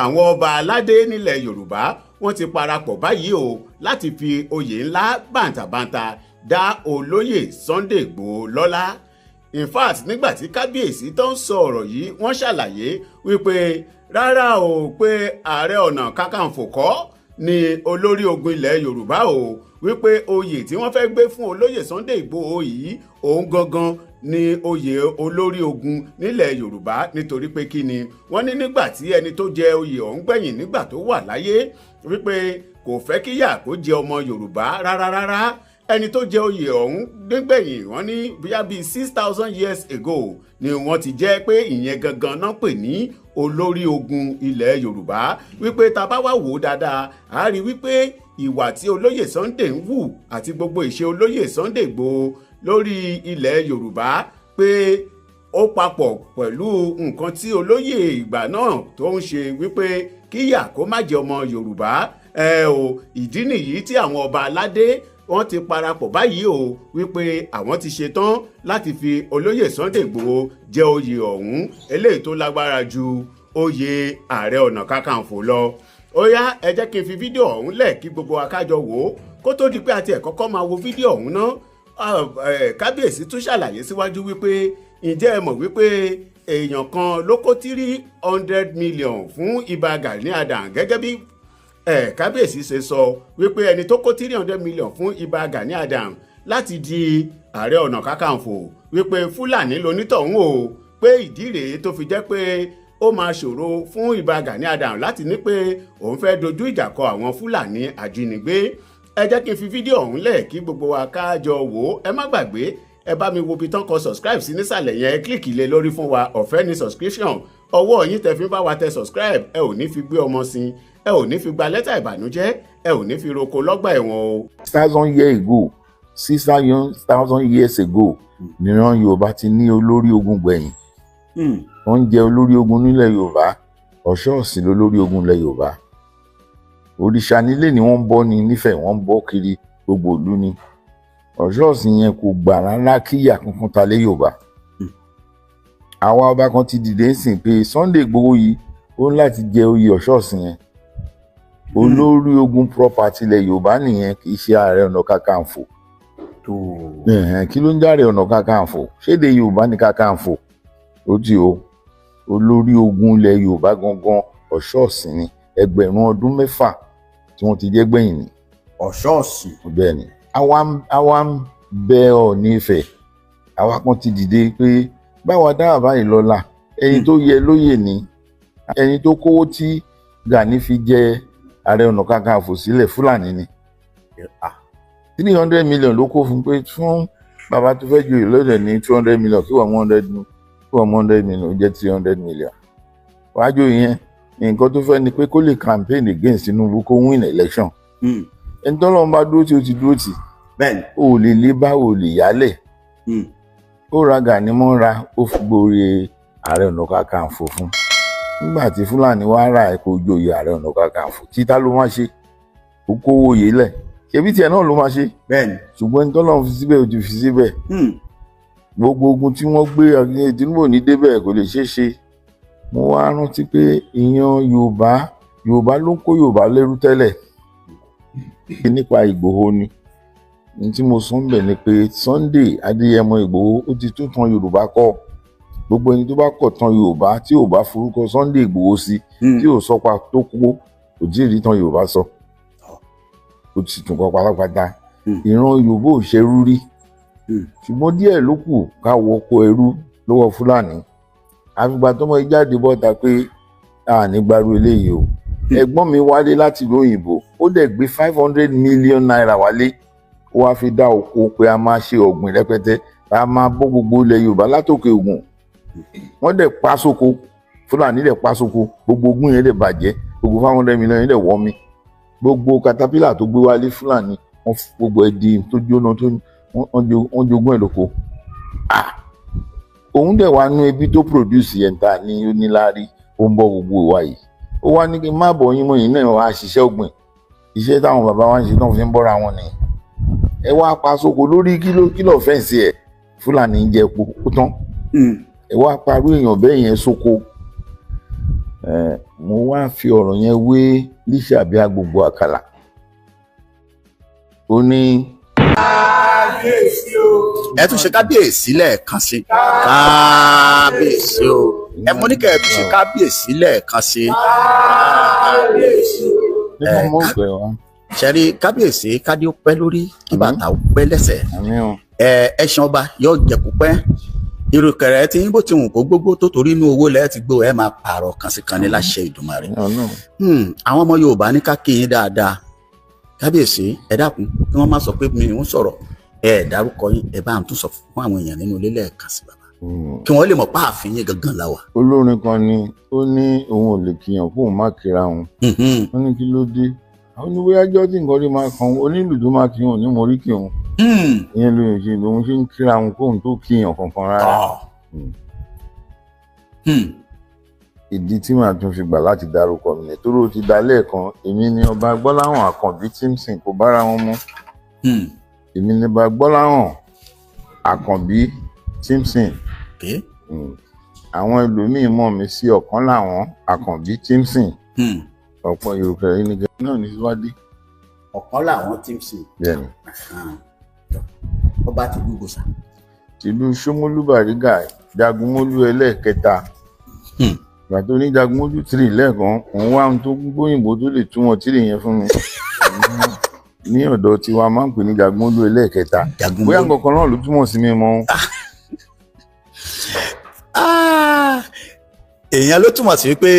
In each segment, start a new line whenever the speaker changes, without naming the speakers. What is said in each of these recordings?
Àwọn ọba aládé nílẹ̀ Yorùbá, wọ́n ti parapọ̀ báyìí o láti fi oyè ńlá bàǹtàbàǹtà dá olóyè Sunday Igboho lọ́lá. In fact, nígbà tí kábíyèsí tó ń sọ ọ̀rọ̀ yìí, wọ́n ṣàlàyé wípé rárá o, pé Ààrẹ Ọ̀nà Kakanfò kọ́ ni olórí ogun ilẹ̀ Yorùbá o, wípé oyè tí wọ́n fẹ́ gbé fún olóyè Sunday Igboho yìí, òun gangan ni oyè olórí ogun nílẹ̀ Yorùbá. Nítorí pé kí ni? Wọ́n ní nígbà tí ẹni tó jẹ oyè ọ̀hún gbẹ̀yìn, nígbà tó wà láyé, wípé kò fẹ́ kíyà kó jẹ ọmọ Yorùbá rárá rárá. Ẹni tó jẹ oyè ọ̀hún nígbẹ̀yìn, wọ́n ní bóyá bíi 6,000 years ago ni wọ́n ti jẹ́, pé ìyẹn gangan náà pè ní olórí ogun ilẹ̀ Yorùbá, wípé tá a bá wá wò ó dáadáa, a rí wípé ìwà tí olóyè Sunday ń wù àti gbogbo ìṣe olóyè Sunday Igboho lórí ilẹ̀ Yorùbá, pé ó papọ̀ pẹ̀lú nǹkan tí olóyè ìgbà náà tó ń ṣe, wípé kíyà kó má jẹ ọmọ Yorùbá ẹ o. Ìdí nìyí tí àwọn ọba aládé, wọ́n ti parapọ̀ báyìí o, wípé àwọn ti ṣetán láti fi olóyè Sunday Igboho jẹ oyè ọ̀hún, eléyìí tó lágbára ju oyè Ààrẹ Ọ̀nà Kakanfò lọ. Ó yá, ẹ jẹ́ kí n fi fídíò ọ̀hún lẹ̀ kí gbogbo wa kájọ wò ó. Kó tó di pé àti ẹ̀ kọ́kọ́ máa wo fídíò ọ̀hún náà, kábíyèsí tún ṣàlàyé síwájú wípé, ǹjẹ́ ẹ mọ̀ wípé èèyàn kan ló kó 300 million fún Ìbà Gani Adams? Gẹ́gẹ́ bí kábíyèsí ṣe sọ wípé ẹni tó kó 300 million fún Ìbà Gani Adams láti di Ààrẹ Ọ̀nà Kakanfò, wípé Fúlàní lonítọ̀hún o, pé ìdí rèé tó fi jẹ́ pé ó máa ṣòro fún Ìbà Gani Adams láti ní pé òun fẹ́ dojú ìjà kọ àwọn Fúlàní ajínigbé. Ẹ jẹ́ kí n fi fídíò ọ̀hún lẹ̀ kí gbogbo wa ká jọ wò ó. Ẹ má gbàgbé, ẹ bá mi wo ibi tán kọ subscribe sí nísàlẹ̀ yẹn, click lé lórí fún wa. Ọ̀fẹ́ ní subscription. Ọwọ́ yín tẹ fi ń bá wa tẹ subscribe, ẹ ò ní fi gbé ọmọ sí, ẹ ò ní fi gba lẹ́tà ìbànújẹ́, ẹ ò ní fi roko lọ́gbà ẹ̀wọ̀n o.
Thousand year ago, 6,000 years ago, níran Yorùbá ti ní olórí ogun gbẹ̀yìn. Wọ́n ń jẹ olórí ogun nílẹ̀ Yorùbá. Ọ̀ṣọ́ọ̀sì lolórí ogun ilẹ̀ Yorùbá. Òrìṣà nílé ni wọ́n ń bọ́ ní nífẹ̀ẹ́, wọ́n ń bọ́ kiri gbogbo ìlú ni. Ọ̀ṣọ́ọ̀sì yẹn kò gbà rárá kíyà kankan ta lé Yorùbá. Àwa ọba kan ti dìde ń sìn pé Sunday Igboho yìí, ó ní láti jẹ oyè Ọ̀ṣọ́ọ̀sì yẹn. Olórí ogun proper tilẹ̀ Yorùbá nìyẹn, kì í ṣe Ààrẹ Ọ̀nà Kakanfò. Kí ló ń járe Ọ̀nà Kakanfò? Ṣéde Yorùbá ní Kakanfò ó ti o. Olórí ogun ilẹ̀ Yorùbá gangan, Ọ̀ṣọ́ọ̀sì ni. Ẹgbẹ̀rún ọdún 6 tí wọ́n ti jẹ́ gbẹ̀yìn ni.
Ọ̀ṣọ́ọ̀sì.
Bẹ́ẹ̀ ni. Àwa ń bẹ Ọọ̀ni Ifẹ̀. Àwa kan ti dìde pé báwa dáhà báyìí lọ́la, ẹni tó yẹ lóyè ni ẹni tó kówó tí Gani fi jẹ Ààrẹ Ọ̀nà Kakanfò sílẹ̀. Fúlàní ni. 300 million ló kó fún, pé fún bàbá tó fẹ́ joyè lọ́dẹ̀ ní 200 million, kí wọ́n 100, kí wọ́n 100 million, ó jẹ́ 300 million. Wàá joyè yẹn. Nǹkan tó fẹ́ ni pé kó lè campaign against Tinubu, kó win election. Ẹni tọ́lọ́run bá dúró tí ó ti dúró tì, o ò lè lé bá, o ò lè yálẹ̀. Ó ra Gani mọ́ra, ó fi gbórí Ààrẹ Ọ̀nà Kakanfò fún. Nígbà tí Fúlàní wá rà ẹ̀ kó joyè Ààrẹ Ọ̀nà Kakanfò, títà ló máa ṣe, ó kówó yé lẹ̀, ṣebí tiẹ̀ náà ló máa ṣe. Ṣùgbọ́n ẹni tọ́lọ́run fi síbẹ̀, ó ti fi síbẹ̀. Gbogbo ogun tí wọ́n gbé, Tinubu ò ní débẹ̀, kò lè ṣeé ṣe. Mo wá rántí pé ìyan Yorùbá, Yorùbá ló ń kó Yorùbá lẹ́rú tẹ́lẹ̀. Nípa Ìgbòho ni ní tí mo sọ ń bẹ̀ ni pé Sunday Adéyẹmọ Ìgbòho, ó ti tún tan Yorùbá kọ́. Gbogbo ẹni tó bá kọ̀ tán Yorùbá, tí ò bá forúkọ Sunday Ìgbòho sí, tí ò sọpa tó kú, kò tí ì rí tán Yorùbá sọ, ó ti tún kọ pátápátá. Ìran Yorùbá ò ṣerú rí, ṣùgbọ́n díẹ̀ ló kù ká wọkọ̀ ẹrú lọ́wọ́ Fúlàní, àfìgbà tọmọ yìí jáde bọ́ta pé a ní gbaru eléyìí o. Ẹ̀gbọ́n mi wálé láti ìlú òyìnbó, ó dẹ̀ gbé ₦500 million wálé, ó wáá fi dá oko pé a máa ṣe ọ̀gbìn rẹpẹtẹ, a máa bọ́ gbogbo ilẹ̀ Yorùbá látòkè Ògùn. Wọ́n dẹ̀ pa sóko, Fúlàní dẹ̀ pa sóko, gbogbo ogún yẹn dẹ̀ bàjẹ́, gbogbo 500 million yẹn dẹ̀ wọ́ mi. Gbogbo katapila tó gbé wálé, Fúlàní wọ́n gbogbo ẹ̀ di tó jóná, tó wọ́n jogún ẹ̀ lóko. Ah, òun dẹ̀ wá nú ebi tó produce yẹn ta ní oníláárí, ó ń bọ́ gbogbo ìwà yìí. Ó wá ní kí n má bọ̀ yín mọ́, yín náà wá ṣiṣẹ́ ọ̀gbìn, iṣẹ́ táwọn bàbá wa ń ṣe náà fi ń bọ́ra wọn ni. Ẹ wá pa sóko lórí kílò fẹ́ǹsì ẹ̀, Fúlàní ń jẹ epo ó tán. Ẹ wá parú èèyàn bẹ́ẹ̀ yẹn sóko. Mo wá fi ọ̀rọ̀ yẹn wé Lísàbí Agbogbo Àkàlà. Ó ní.
Kábíyèsí o.
Ẹ tún ṣe kábíyèsí lẹ́ẹ̀kan sí. Kábíyèsí o. Ẹ mú ní kẹ́ ẹ tún ṣe kábíyèsí lẹ́ẹ̀kan sí.
Kábíyèsí o.
Nígbà mo pè wá.
Ṣẹ̀rí kábíyèsí, kádé ó pẹ́ lórí, kí bàtà ó pẹ́ lẹ́sẹ̀.
Àmín o.
Ẹ ẹṣin ọba yóò jẹ kó pẹ́. Ìrùkẹ̀rẹ̀ tí bó ti wù kó gbogbo tó, torí inú owó lẹ́ẹ̀ ti gbó, ẹ máa pààrọ̀ kan sí kan ní láṣẹ Ìdùmarè.
Ọlọ́run.
Àwọn ọmọ Yorùbá ní ká kí yín dáadáa, kábíyèsí. Ẹ dákun, kí wọ́n má sọ pé mi ń sọ̀rọ̀ ẹ dárúkọ yín. Ẹ bá ń tún sọ fún àwọn èèyàn nínú ilé lẹ́ẹ̀kan sí, bàbá, kí wọ́n lè mọ̀ pé ààfin yín gangan la wà.
Olórin kan ni ó ní òun ò lè kíyàn kóun má kíra òun. Wọ́n ní kí ló dé? Àwọn ní bóyá jọ́ tí nǹkan rí máa kan òun, onílù tó máa kíyàn ní mo rí kí òun. Ìyẹn ló ń ṣe lòun ṣe ń kíra òun kóun tó kíyàn kankan rárá.
Tọ́.
Ìdí tí màá tún fi gbà láti dárúkọ mi nìyẹn, torí ó ti dá lẹ́ẹ̀kan. Èmi ni Ọba Gbọ́láhàn Àkànbí Timson, kò bára wọn mu. Èmi ni Ọba Gbọ́láhàn Àkànbí Timson. Àwọn ẹlòmíín mọ̀ mí sí ọ̀kan láwọn Àkànbí Timson. Ọ̀pọ̀ Yorùbá yìí ni náà ní síwájú.
Ọ̀kan làwọn Timson.
Bẹ́ẹ̀ni.
Ọba tìlú gbòòsà.
Tìlú Ṣómólú Bàrígà, Jagunmólú ẹlẹ́ẹ̀kẹta. Ìgbà tó ní Jagunmólú three lẹ́ẹ̀kan, òun wá ohun tó gbóyìnbó tó lè túmọ̀ three yẹn fún mi. Ní ọ̀dọ̀ tiwa, máa ń pè ní Jagunmólú ẹlẹ́ẹ̀kẹta.
Jagunmólú.
Bóyá nǹkan kan náà ló túmọ̀ sí mi mọ́.
Ah! Èèyàn ló túmọ̀ sí pé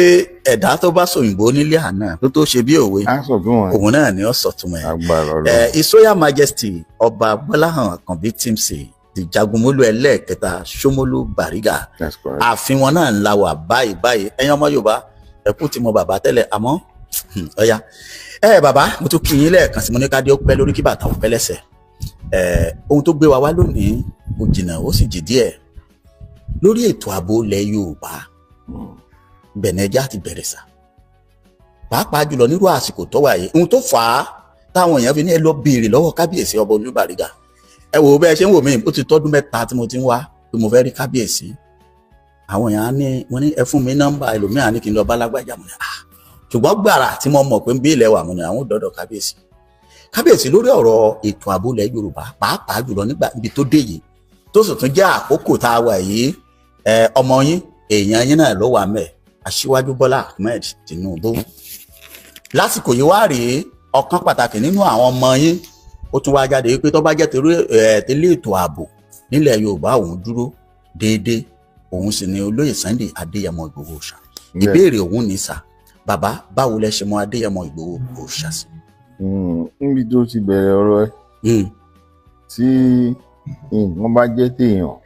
ẹ̀dá tó bá sòyìnbó nílé àná tó tó ṣe bí òwe,
á sọ fún wọn.
Òun náà ni ó sọ túmọ̀ ẹ̀.
Agbára Ọlọ́run.
His Royal Majesty Ọba Gbọ́láhàn Àkànbí Timson, the Jagunmólú ẹlẹ́ẹ̀kẹta, Ṣómólú Bàrígà.
That's correct.
Ààfin wọn náà ń la wà báyìí báyìí. Ẹ̀yin ọmọ Yorùbá, ẹ kú ti mọ bàbá tẹ́lẹ̀, àmọ́ ọ̀ya ẹ bàbá, mo tún kí yín lẹ́ẹ̀kan sí. Mo ní ká dé ó pẹ́ lórí, kí bàtà ó pẹ́ lẹ́sẹ̀. Ohun tó gbé wa wá lónìí kò jìnnà, ó sì jì díẹ̀ lórí ètò ààbò ilẹ̀ Yorùbá. Bẹ̀nẹ́jà ti bẹ̀rẹ̀ sà, pàápàá jùlọ nírú àsìkò tó wà yìí. Ohun tó fà á táwọn èèyàn fi ní ẹ lọ béèrè lọ́wọ́ kábíyèsí Ọba Olúbàrígà, ẹ wò ó, bẹ́ẹ̀ ṣe ń wò mí, ó ti tọ́dún 3 tí mo ti ń wá pé mo fẹ́ rí kábíyèsí. Àwọn èèyàn á ní, wọ́n ní ẹ fún mi nọ́mbà ẹlòmíràn ní kí n lọ bá lágbájá. Mo ní ah, ṣùgbọ́n gbàrà tí mo mọ̀ pé ń bí ilẹ̀ wà, mo ní àwọn ò dọ́dọ̀ kábíyèsí. Kábíyèsí, lórí ọ̀rọ̀ ètò ààbò ilẹ̀ Yorùbá, pàápàá jùlọ nígbà ibi tó dé yìí, tó sì tún jẹ́ àkókò tá a wà yìí, ọmọ yín, èèyàn yín náà ló wà mẹ́, Aṣíwájú Bọ́lá Ahmed Tinubu. Lásìkò yìí wá rèé, ọ̀kan pàtàkì nínú àwọn ọmọ yín, ó tún wá jáde wípé tó bá jẹ́ torí tẹ́lẹ̀ ètò ààbò nílẹ̀ Yorùbá, òun dúró déédéé, òun sì ni olóyè Sunday Adéyẹmọ Ìgbòho Òòṣà. Ìbéèrè òun ní sà, bàbá, báwo lẹ ṣe mọ Adéyẹmọ Ìgbòho Òòṣà sí?
Níbi tó ti bẹ̀rẹ̀ ọ̀rọ̀ ẹ, tí nǹkan bá jẹ́ téèyàn,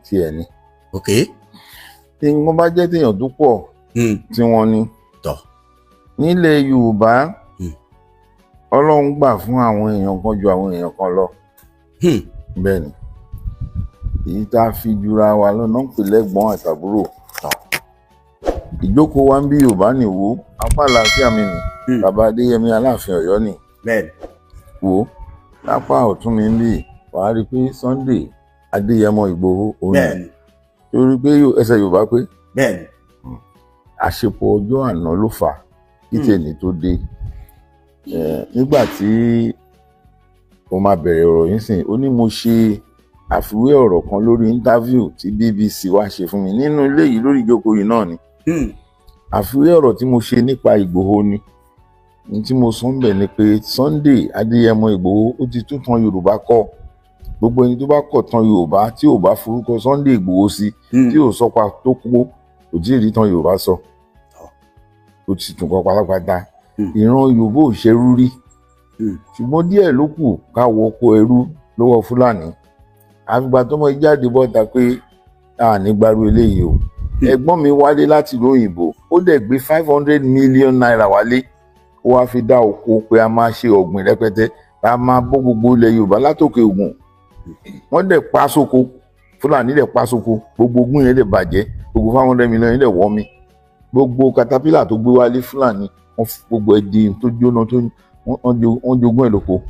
tiẹ̀ ni. Tí nǹkan bá jẹ́ téèyàn tó pọ̀, tí wọ́n ní. Nílẹ̀ Yorùbá, Ọlọ́run gbà fún àwọn èèyàn kan ju àwọn èèyàn kan lọ. Bẹ́ẹ̀ ni, èyí tá a fi jura wa lọ́nà ń pè lẹ́gbọ́n àtàbúrò. Ìjókòó wa ń bí Yorùbá nìwó, apá àlàáfíà mi nì, bàbá Adéyẹmí Aláàfin Ọ̀yọ́ nì. Wò ó, lápá ọ̀tún mi ń bì, wàá rí i pé Sunday Adéyẹmọ Ìgbòho òun ni, torí pé ẹsẹ̀ Yorùbá pé àṣepọ̀ ọjọ́ àná ló fà á kí tèmi tó dé. Nígbà tí mo máa bẹ̀rẹ̀ ọ̀rọ̀ yìí sìn, ó ní mo ṣe àfiwé ọ̀rọ̀ kan lórí interview tí BBC wá ṣe fún mi nínú ilé yìí, lórí ìjókòó yìí náà ni. Àfiwé ọ̀rọ̀ tí mo ṣe nípa Ìgbòho ni ní tí mo sọ ń bẹ̀ ni pé Sunday Adéyẹmọ Ìgbòho, ó ti tún tan Yorùbá kọ́. Gbogbo ẹni tó bá kọ̀ tán Yorùbá, tí ò bá forúkọ Sunday Ìgbòho sí, tí ò sọpa tó kú, kò tí ì rí tán Yorùbá sọ, ó ti tún kọ pátápátá. Ìran Yorùbá ò ṣerú rí, ṣùgbọ́n díẹ̀ ló kù ká wọ oko ẹrú lọ́wọ́ Fúlàní. Àfìgbà tọmọ jáde bọ́ta pé a ní gbaru eléyìí o. Ẹ̀gbọ́n mi wálé láti ìlú òyìnbó, ó dẹ̀ gbé ₦500 million wálé, ó wáá fi dá oko pé a máa ṣe ọ̀gbìn rẹpẹtẹ, a máa bọ́ gbogbo ilẹ̀ Yorùbá látòkè Ògùn. Wọ́n dẹ̀ pa sóko, Fúlàní dẹ̀ pa sóko, gbogbo ogún yẹn dẹ̀ bàjẹ́, gbogbo 500 million yẹn dẹ̀ wọ́ mi. Gbogbo katapila tó gbé wálé, Fúlàní wọ́n fi gbogbo ẹ̀ di tó jóná, tó wọ́n jogún ẹ̀ lóko.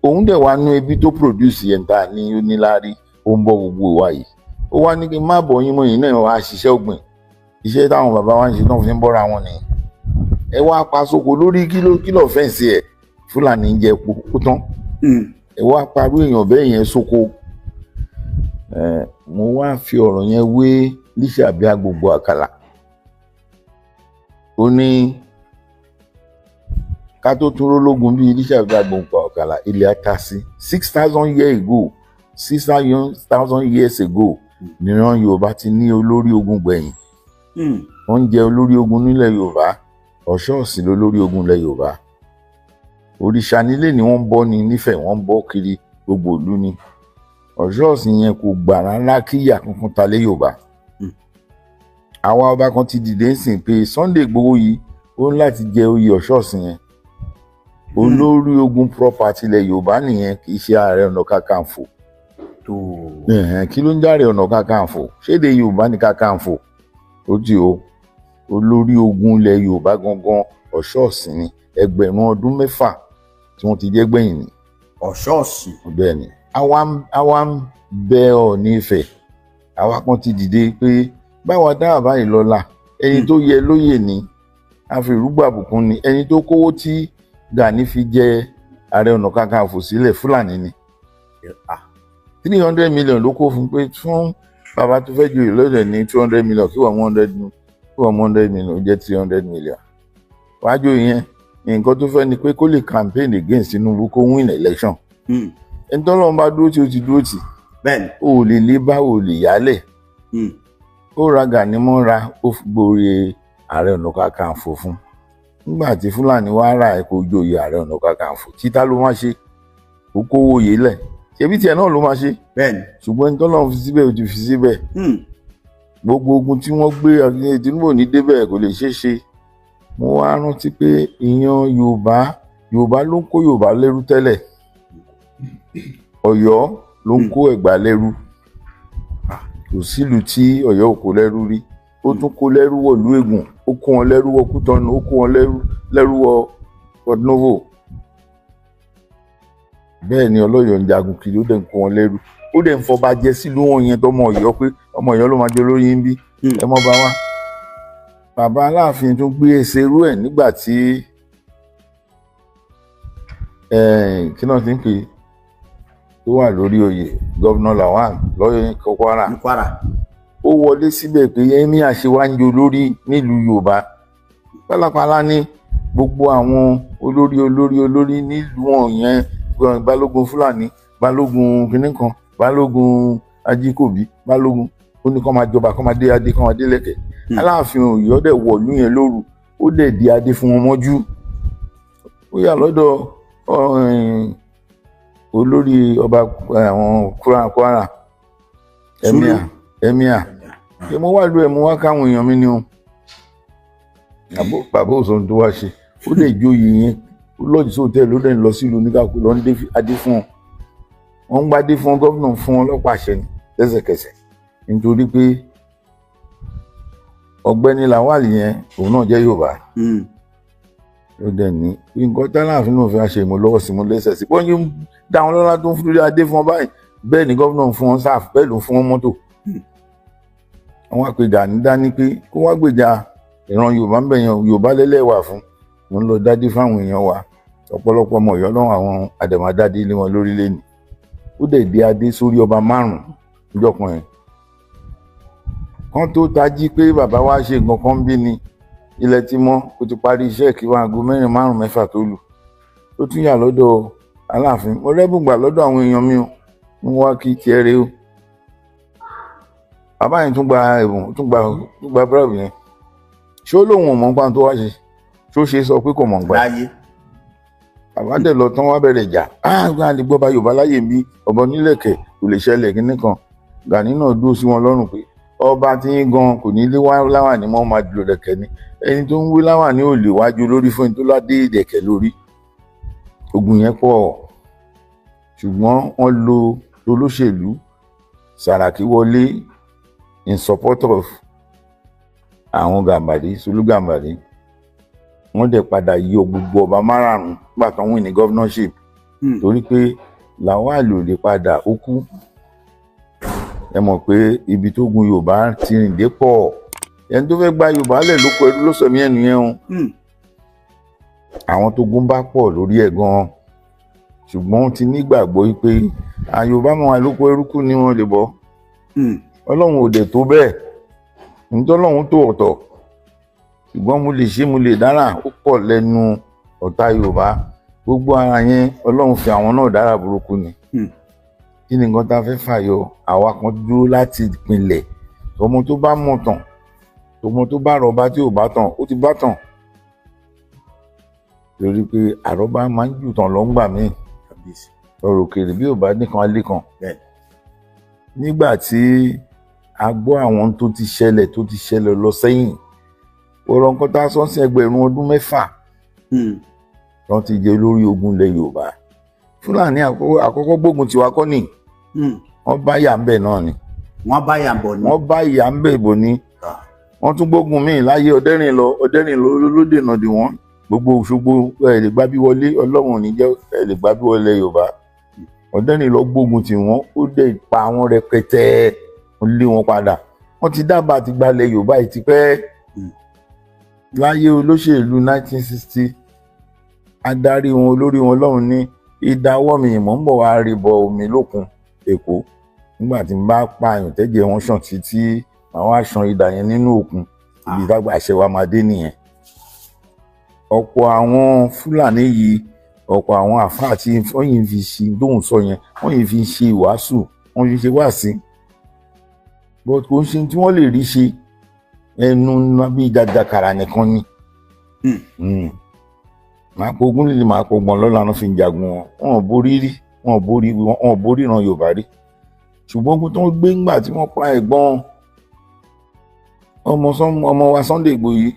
Òun dẹ̀ wá nú ebi tó produce yẹn ta ní oníláárí, ó ń bọ́ gbogbo wa yìí. Ó wá ní kí n má bọ̀ yín mọ́, yín náà wá ṣiṣẹ́ ọ̀gbìn. Iṣẹ́ táwọn bàbá wa ń ṣe náà fi ń bọ́ra wọn nìyẹn. Ẹ wá pa sóko lórí kílò fẹ́ǹsì ẹ̀, Fúlàní ń jẹ epo ó tán. Ẹ wá parú èèyàn bẹ́ẹ̀ yẹn sóko. Mo wá fi ọ̀rọ̀ yẹn wé Lísàbí Agbogbo Àkàlà. Ó ní ká tó tún rólógun bíi Lísàbí Agbogbo Àkàlà, ilẹ̀ ata sí 6,000 years ago, 6,000 years ago nìran Yorùbá ti ní olórí ogun gbẹ̀yìn. Wọ́n ń jẹ olórí ogun nílẹ̀ Yorùbá, Ọ̀ṣọ́ọ̀sì lolórí ogun ilẹ̀ Yorùbá. Òrìṣà nílé ni wọ́n ń bọ́ ni nífẹ̀ẹ́, wọ́n ń bọ́ kiri gbogbo ìlú ni. Ọ̀ṣọ́ọ̀sì yẹn kò gbà rárá kí ìyà kankan ta lé Yorùbá. Àwa ọba kan ti dìde ń sìn pé Sunday Igboho yìí ó ń láti jẹ oyè Ọ̀ṣọ́ọ̀sì yẹn. Olórí ogun property ilẹ̀ Yorùbá nìyẹn, kì í ṣe Ààrẹ Ọ̀nà Kakanfò. Kí ló ń járe Ọ̀nà Kakanfò? Ṣéde Yorùbá ní Kakanfò? Ó ti o, olórí ogun ilẹ̀ Yorùbá gangan Ọ̀ṣọ́ọ̀sì ni. Ẹgbẹ̀rún ọdún 6 tí wọ́n ti jẹ́ gbẹ̀yìn ni.
Ọ̀ṣọ́ọ̀sì.
Bẹ́ẹ̀ ni. Àwa ń bẹ Ọọ̀ni Ifẹ̀. Àwa kan ti dìde pé báwa dáhà báyìí lọ́la, ẹni tó yẹ lóyè ni, a fi rúgbà bùkún ni. Ẹni tó kówó tí Gani fi jẹ Ààrẹ Ọ̀nà Kakanfò sílẹ̀, Fúlàní ni. 300 million ló kó fún pé fún bàbá tó fẹ́ joyè lọ́dẹ̀ ní 200 million, kí wọ́n 100 million, ó jẹ́ 300 million. Wáá joyè yẹn, nǹkan tó fẹ́ ni pé kó lè campaign against Tinubu kó win election. Ẹni tọ́lọ́run bá dúró tí ó ti dúró tì, o ò lè lé bá, o ò lè yálẹ̀. Ó ra Gani mọ́ra, ó gborí Ààrẹ Ọ̀nà Kakanfò fún. Nígbà tí Fúlàní wá rà ẹ̀ kó joyè Ààrẹ Ọ̀nà Kakanfò, títà ló má ṣe, ó kówó yé lẹ̀, ṣebí tiẹ̀ náà ló máa ṣe. Ṣùgbọ́n ẹni tọ́lọ́run fi síbẹ̀, ó ti fi síbẹ̀. Gbogbo ogun tí wọ́n gbé Tinubu ní débẹ̀ kò lè ṣeé ṣe. Mo wá rántí pé ìyan Yorùbá, Yorùbá ló ń kó Yorùbá lẹ́rú tẹ́lẹ̀, Ọ̀yọ́ ló ń kó Ẹ̀gbá lẹ́rú. Kò sílùú tí Ọ̀yọ́ ò kó lẹ́rú rí. Ó tún kó lẹ́rú wọ̀lú Ègùn, ó kó wọn lẹ́rú wọ Kútọ́nù, ó kó wọn lẹ́rú wọ Port Novo. Bẹ́ẹ̀ ni Ọlọ́yọ̀ ń jagun kiri, ó dẹ̀ ń kó wọn lẹ́rú, ó dẹ̀ ń fọba jẹ sílùú wọn yẹn tọmọ Ọ̀yọ́ pé ọmọ Ọ̀yọ́ ló máa jẹ olórí ń bí, ẹ mọ́ bá wa. Bàbá Aláàfin tún gbé ẹsẹ̀ rú ẹ̀ nígbà tí kí náà ti ń pè tó wà lórí oyè, Gọ́vnà Lawal lọ́yọ̀ Kwara. Ó wọlé síbẹ̀ pé emir ṣe wá ń jẹ olórí nílùú Yorùbá. Pálapàla ní gbogbo àwọn olórí olórí olórí nílùú wọn yẹn, balógun Fúlàní, balógun kìnnì kan, balógun Ajíkòbí, balógun, ó ní kó máa jọba, kó máa dé adé, kó máa dé lẹ̀kẹ̀. Aláàfin Ọ̀yọ́ dẹ̀ wọ̀lú yẹn lóru, ó dẹ̀ di adé fún wọn mọ́jú. Ó yà lọ́dọ̀ olórí ọba àwọn Kwara, emir ṣé mo wá lu ẹ̀, mo wá káwọn èèyàn mi ni o. Bàbá òsàn tó wá ṣe, ó lè jóyè yẹn, ó lọ́ọ̀jì sóòtẹ́ẹ̀lì, ó lè lọ sílùú oníkàkú lọ ń dé adé fún wọn. Wọ́n ń gbadé fún gómìnà, fún wọn lọ́pàá àṣẹ ni lẹ́sẹ̀kẹsẹ̀, nítorí pé ọ̀gbẹ́ni Lawal yẹn òun náà jẹ́ Yorùbá. Ó dẹ̀ ní nǹkan tálàfin náà fi ṣe ìmọ̀ lọ́wọ́ sí mu lẹ́sẹ̀ sí. Wọ́n yín dá wọn lọ́lá tó ń fún adé fún wọn báyìí, bẹ́ẹ̀ ni gómìnà fún wọn sáf, bẹ́ẹ̀ ló fún wọn mọ́tò. Àwọn àpè Gani dání pé kó wá gbèjà ìran Yorùbá ń bẹ̀yàn, Yorùbá lẹ́lẹ́wà fún. Mo ń lọ dádé fáwọn èèyàn wa, ọ̀pọ̀lọpọ̀ ọmọ Ọ̀yọ́ lọ́wọ́ àwọn àdàmàdádé lé wọn lórílẹ̀ ni. Ó dẹ̀ dé adé sórí ọba 5 níjọ́ kan yẹn. Kán tó tají pé bàbá wa ṣe nǹkan kan bí ni ilẹ̀ ti mọ́, kó ti parí iṣẹ́ kí wọn aago 4, 5, 6 tó lù. Ó tún yà lọ́dọ̀ Aláàfin, mo rẹ́bùn gbà lọ́dọ̀ àwọn èèyàn mi o, mo wá kí tiẹ̀ rè o. Bàbá yẹn tún gba ẹ̀bùn, tún gba búrẹ́dì yẹn. Ṣé ó lóun ò mọ̀ nípa tó wá ṣe? Ṣó ṣe sọ pé kò mọ̀ nípa ẹ̀? Bàbá dẹ̀ lọ tán wá bẹ̀rẹ̀ ìjà. Àgbà lè gbọ́ bá Yorùbá láyè ń bí ọba onílẹ̀kẹ̀ kò lè ṣẹlẹ̀ kínní kan. Gani náà dúró sí wọn lọ́rùn pé ọba tí ń gan kò ní lé láwàní mọ́, máa dúró lẹ̀kẹ̀ ni. Ẹni tó ń wé láwàní ò lè wájú lórí fún ẹni tó ládé ìdẹ̀kẹ̀ lórí. Ogun yẹn pọ̀, ṣùgbọ́n wọ́n lo olóṣèlú Sàràkí wọlé in support of àwọn Gàmbàrí, Sùlù Gàmbàrí. Wọ́n dẹ̀ padà yọ gbogbo ọba 5 nígbà tó ń win ní governorship, torí pé Lawal ò lè padà, ó kú. Ẹ mọ̀ pé ibi tó gun Yorùbá ti rìn dé pọ̀. Ẹni tó fẹ́ gba Yorùbá lẹ̀ lóko ẹrú ló sọ mí ẹnu yẹn o. Àwọn tó gún bá pọ̀ lórí ẹ̀ gan-an, ṣùgbọ́n ó ti nígbàgbọ́ pé Yorùbá mọ̀ wá lóko ẹrú kú ni wọ́n lè bọ́. Ọlọ́run ò dẹ̀ tó bẹ́ẹ̀, nítorí Ọlọ́run tó ọ̀tọ̀, ṣùgbọ́n mo lè ṣe, mo lè dára, ó pọ̀ lẹ́nu ọ̀tá Yorùbá. Gbogbo ara yẹn Ọlọ́run fi àwọn náà dára burúkú ni. Kí ni nǹkan tá a fẹ́ fàyọ? Àwa kan dúró láti ìpìlẹ̀. Ọmọ tó bá mọ̀ tàn, ọmọ tó bá rọba tí ò bá tàn, ó ti bá tàn, torí pé àrọ́bá máa ń jù tàn lọ́ngbà míì. Ọ̀rọ̀ òkèèrè bí ò bá nìkan alẹ́ kan. Nígbà tí a gbọ́ àwọn tó ti ṣẹlẹ̀, tó ti ṣẹlẹ̀ lọ sẹ́yìn, ọ̀rọ̀ nǹkan tá a sọ sí ẹgbẹ̀rún ọdún 6 tó ti jẹ lórí ogun ilẹ̀ Yorùbá. Fúlàní àkọ́kọ́ gbógun tiwa kọ́ ni, wọ́n bá yà ń bẹ̀ náà ni.
Wọ́n bá yà ń bọ̀ ni.
Wọ́n bá yà ń bẹ̀ bọ̀ ni. Wọ́n tún gbógun míì láyé Ọ̀dẹ́rìn lọ. Ọ̀dẹ́rìn lọ ló dènà dè wọ́n. Gbogbo Òṣogbo ẹ̀ lè gbábí wọlé, Ọlọ́run ò ní jẹ́ ẹ̀ lè gbábí wọlé Yorùbá. Ọ̀dẹ́rìn lọ gbógun tì wọ́n, ó dẹ̀ pa àwọn rẹpẹtẹ, wọ́n lé wọn padà. Wọ́n ti dábàá ti gbalẹ̀ Yorùbá yìí ti pẹ́. Láyé olóṣèlú 1960, adarí wọn, olórí wọn lọ́hùn ní ìdáwọ́ mi ìmọ̀ ń bọ̀ wá rí bọ omi lókun Èkó. Nígbà tí n bá pààyàn tẹ́jẹ̀ wọn ṣàn títí, màá wá ṣan idà yẹn nínú òkun. Ibi ìdágbà àṣẹ wa máa dé nìyẹn. Ọ̀pọ̀ àwọn Fúlàní yìí, ọ̀pọ̀ àwọn àfáà tí wọ́n yìí fi ṣe tóun sọ yẹn, wọ́n yìí fi ṣe ìwàásù, wọ́n fi ṣe wáàsí, but kò ń ṣe tí wọ́n lè rí ṣe. Ẹnu bí jàjàkàrà nìkan ni. Màá po ogún líle, màá po gbọ̀n lọ́la, wọn fi ń jagun wọn. Wọn ò borí rí, wọn ò borí, wọn ò borí ìran Yorùbá rí. Ṣùgbọ́n ogun tó ń gbé ńgbà tí wọ́n pa ẹ̀gbọ́n ọmọ wa Sunday Igboho yìí,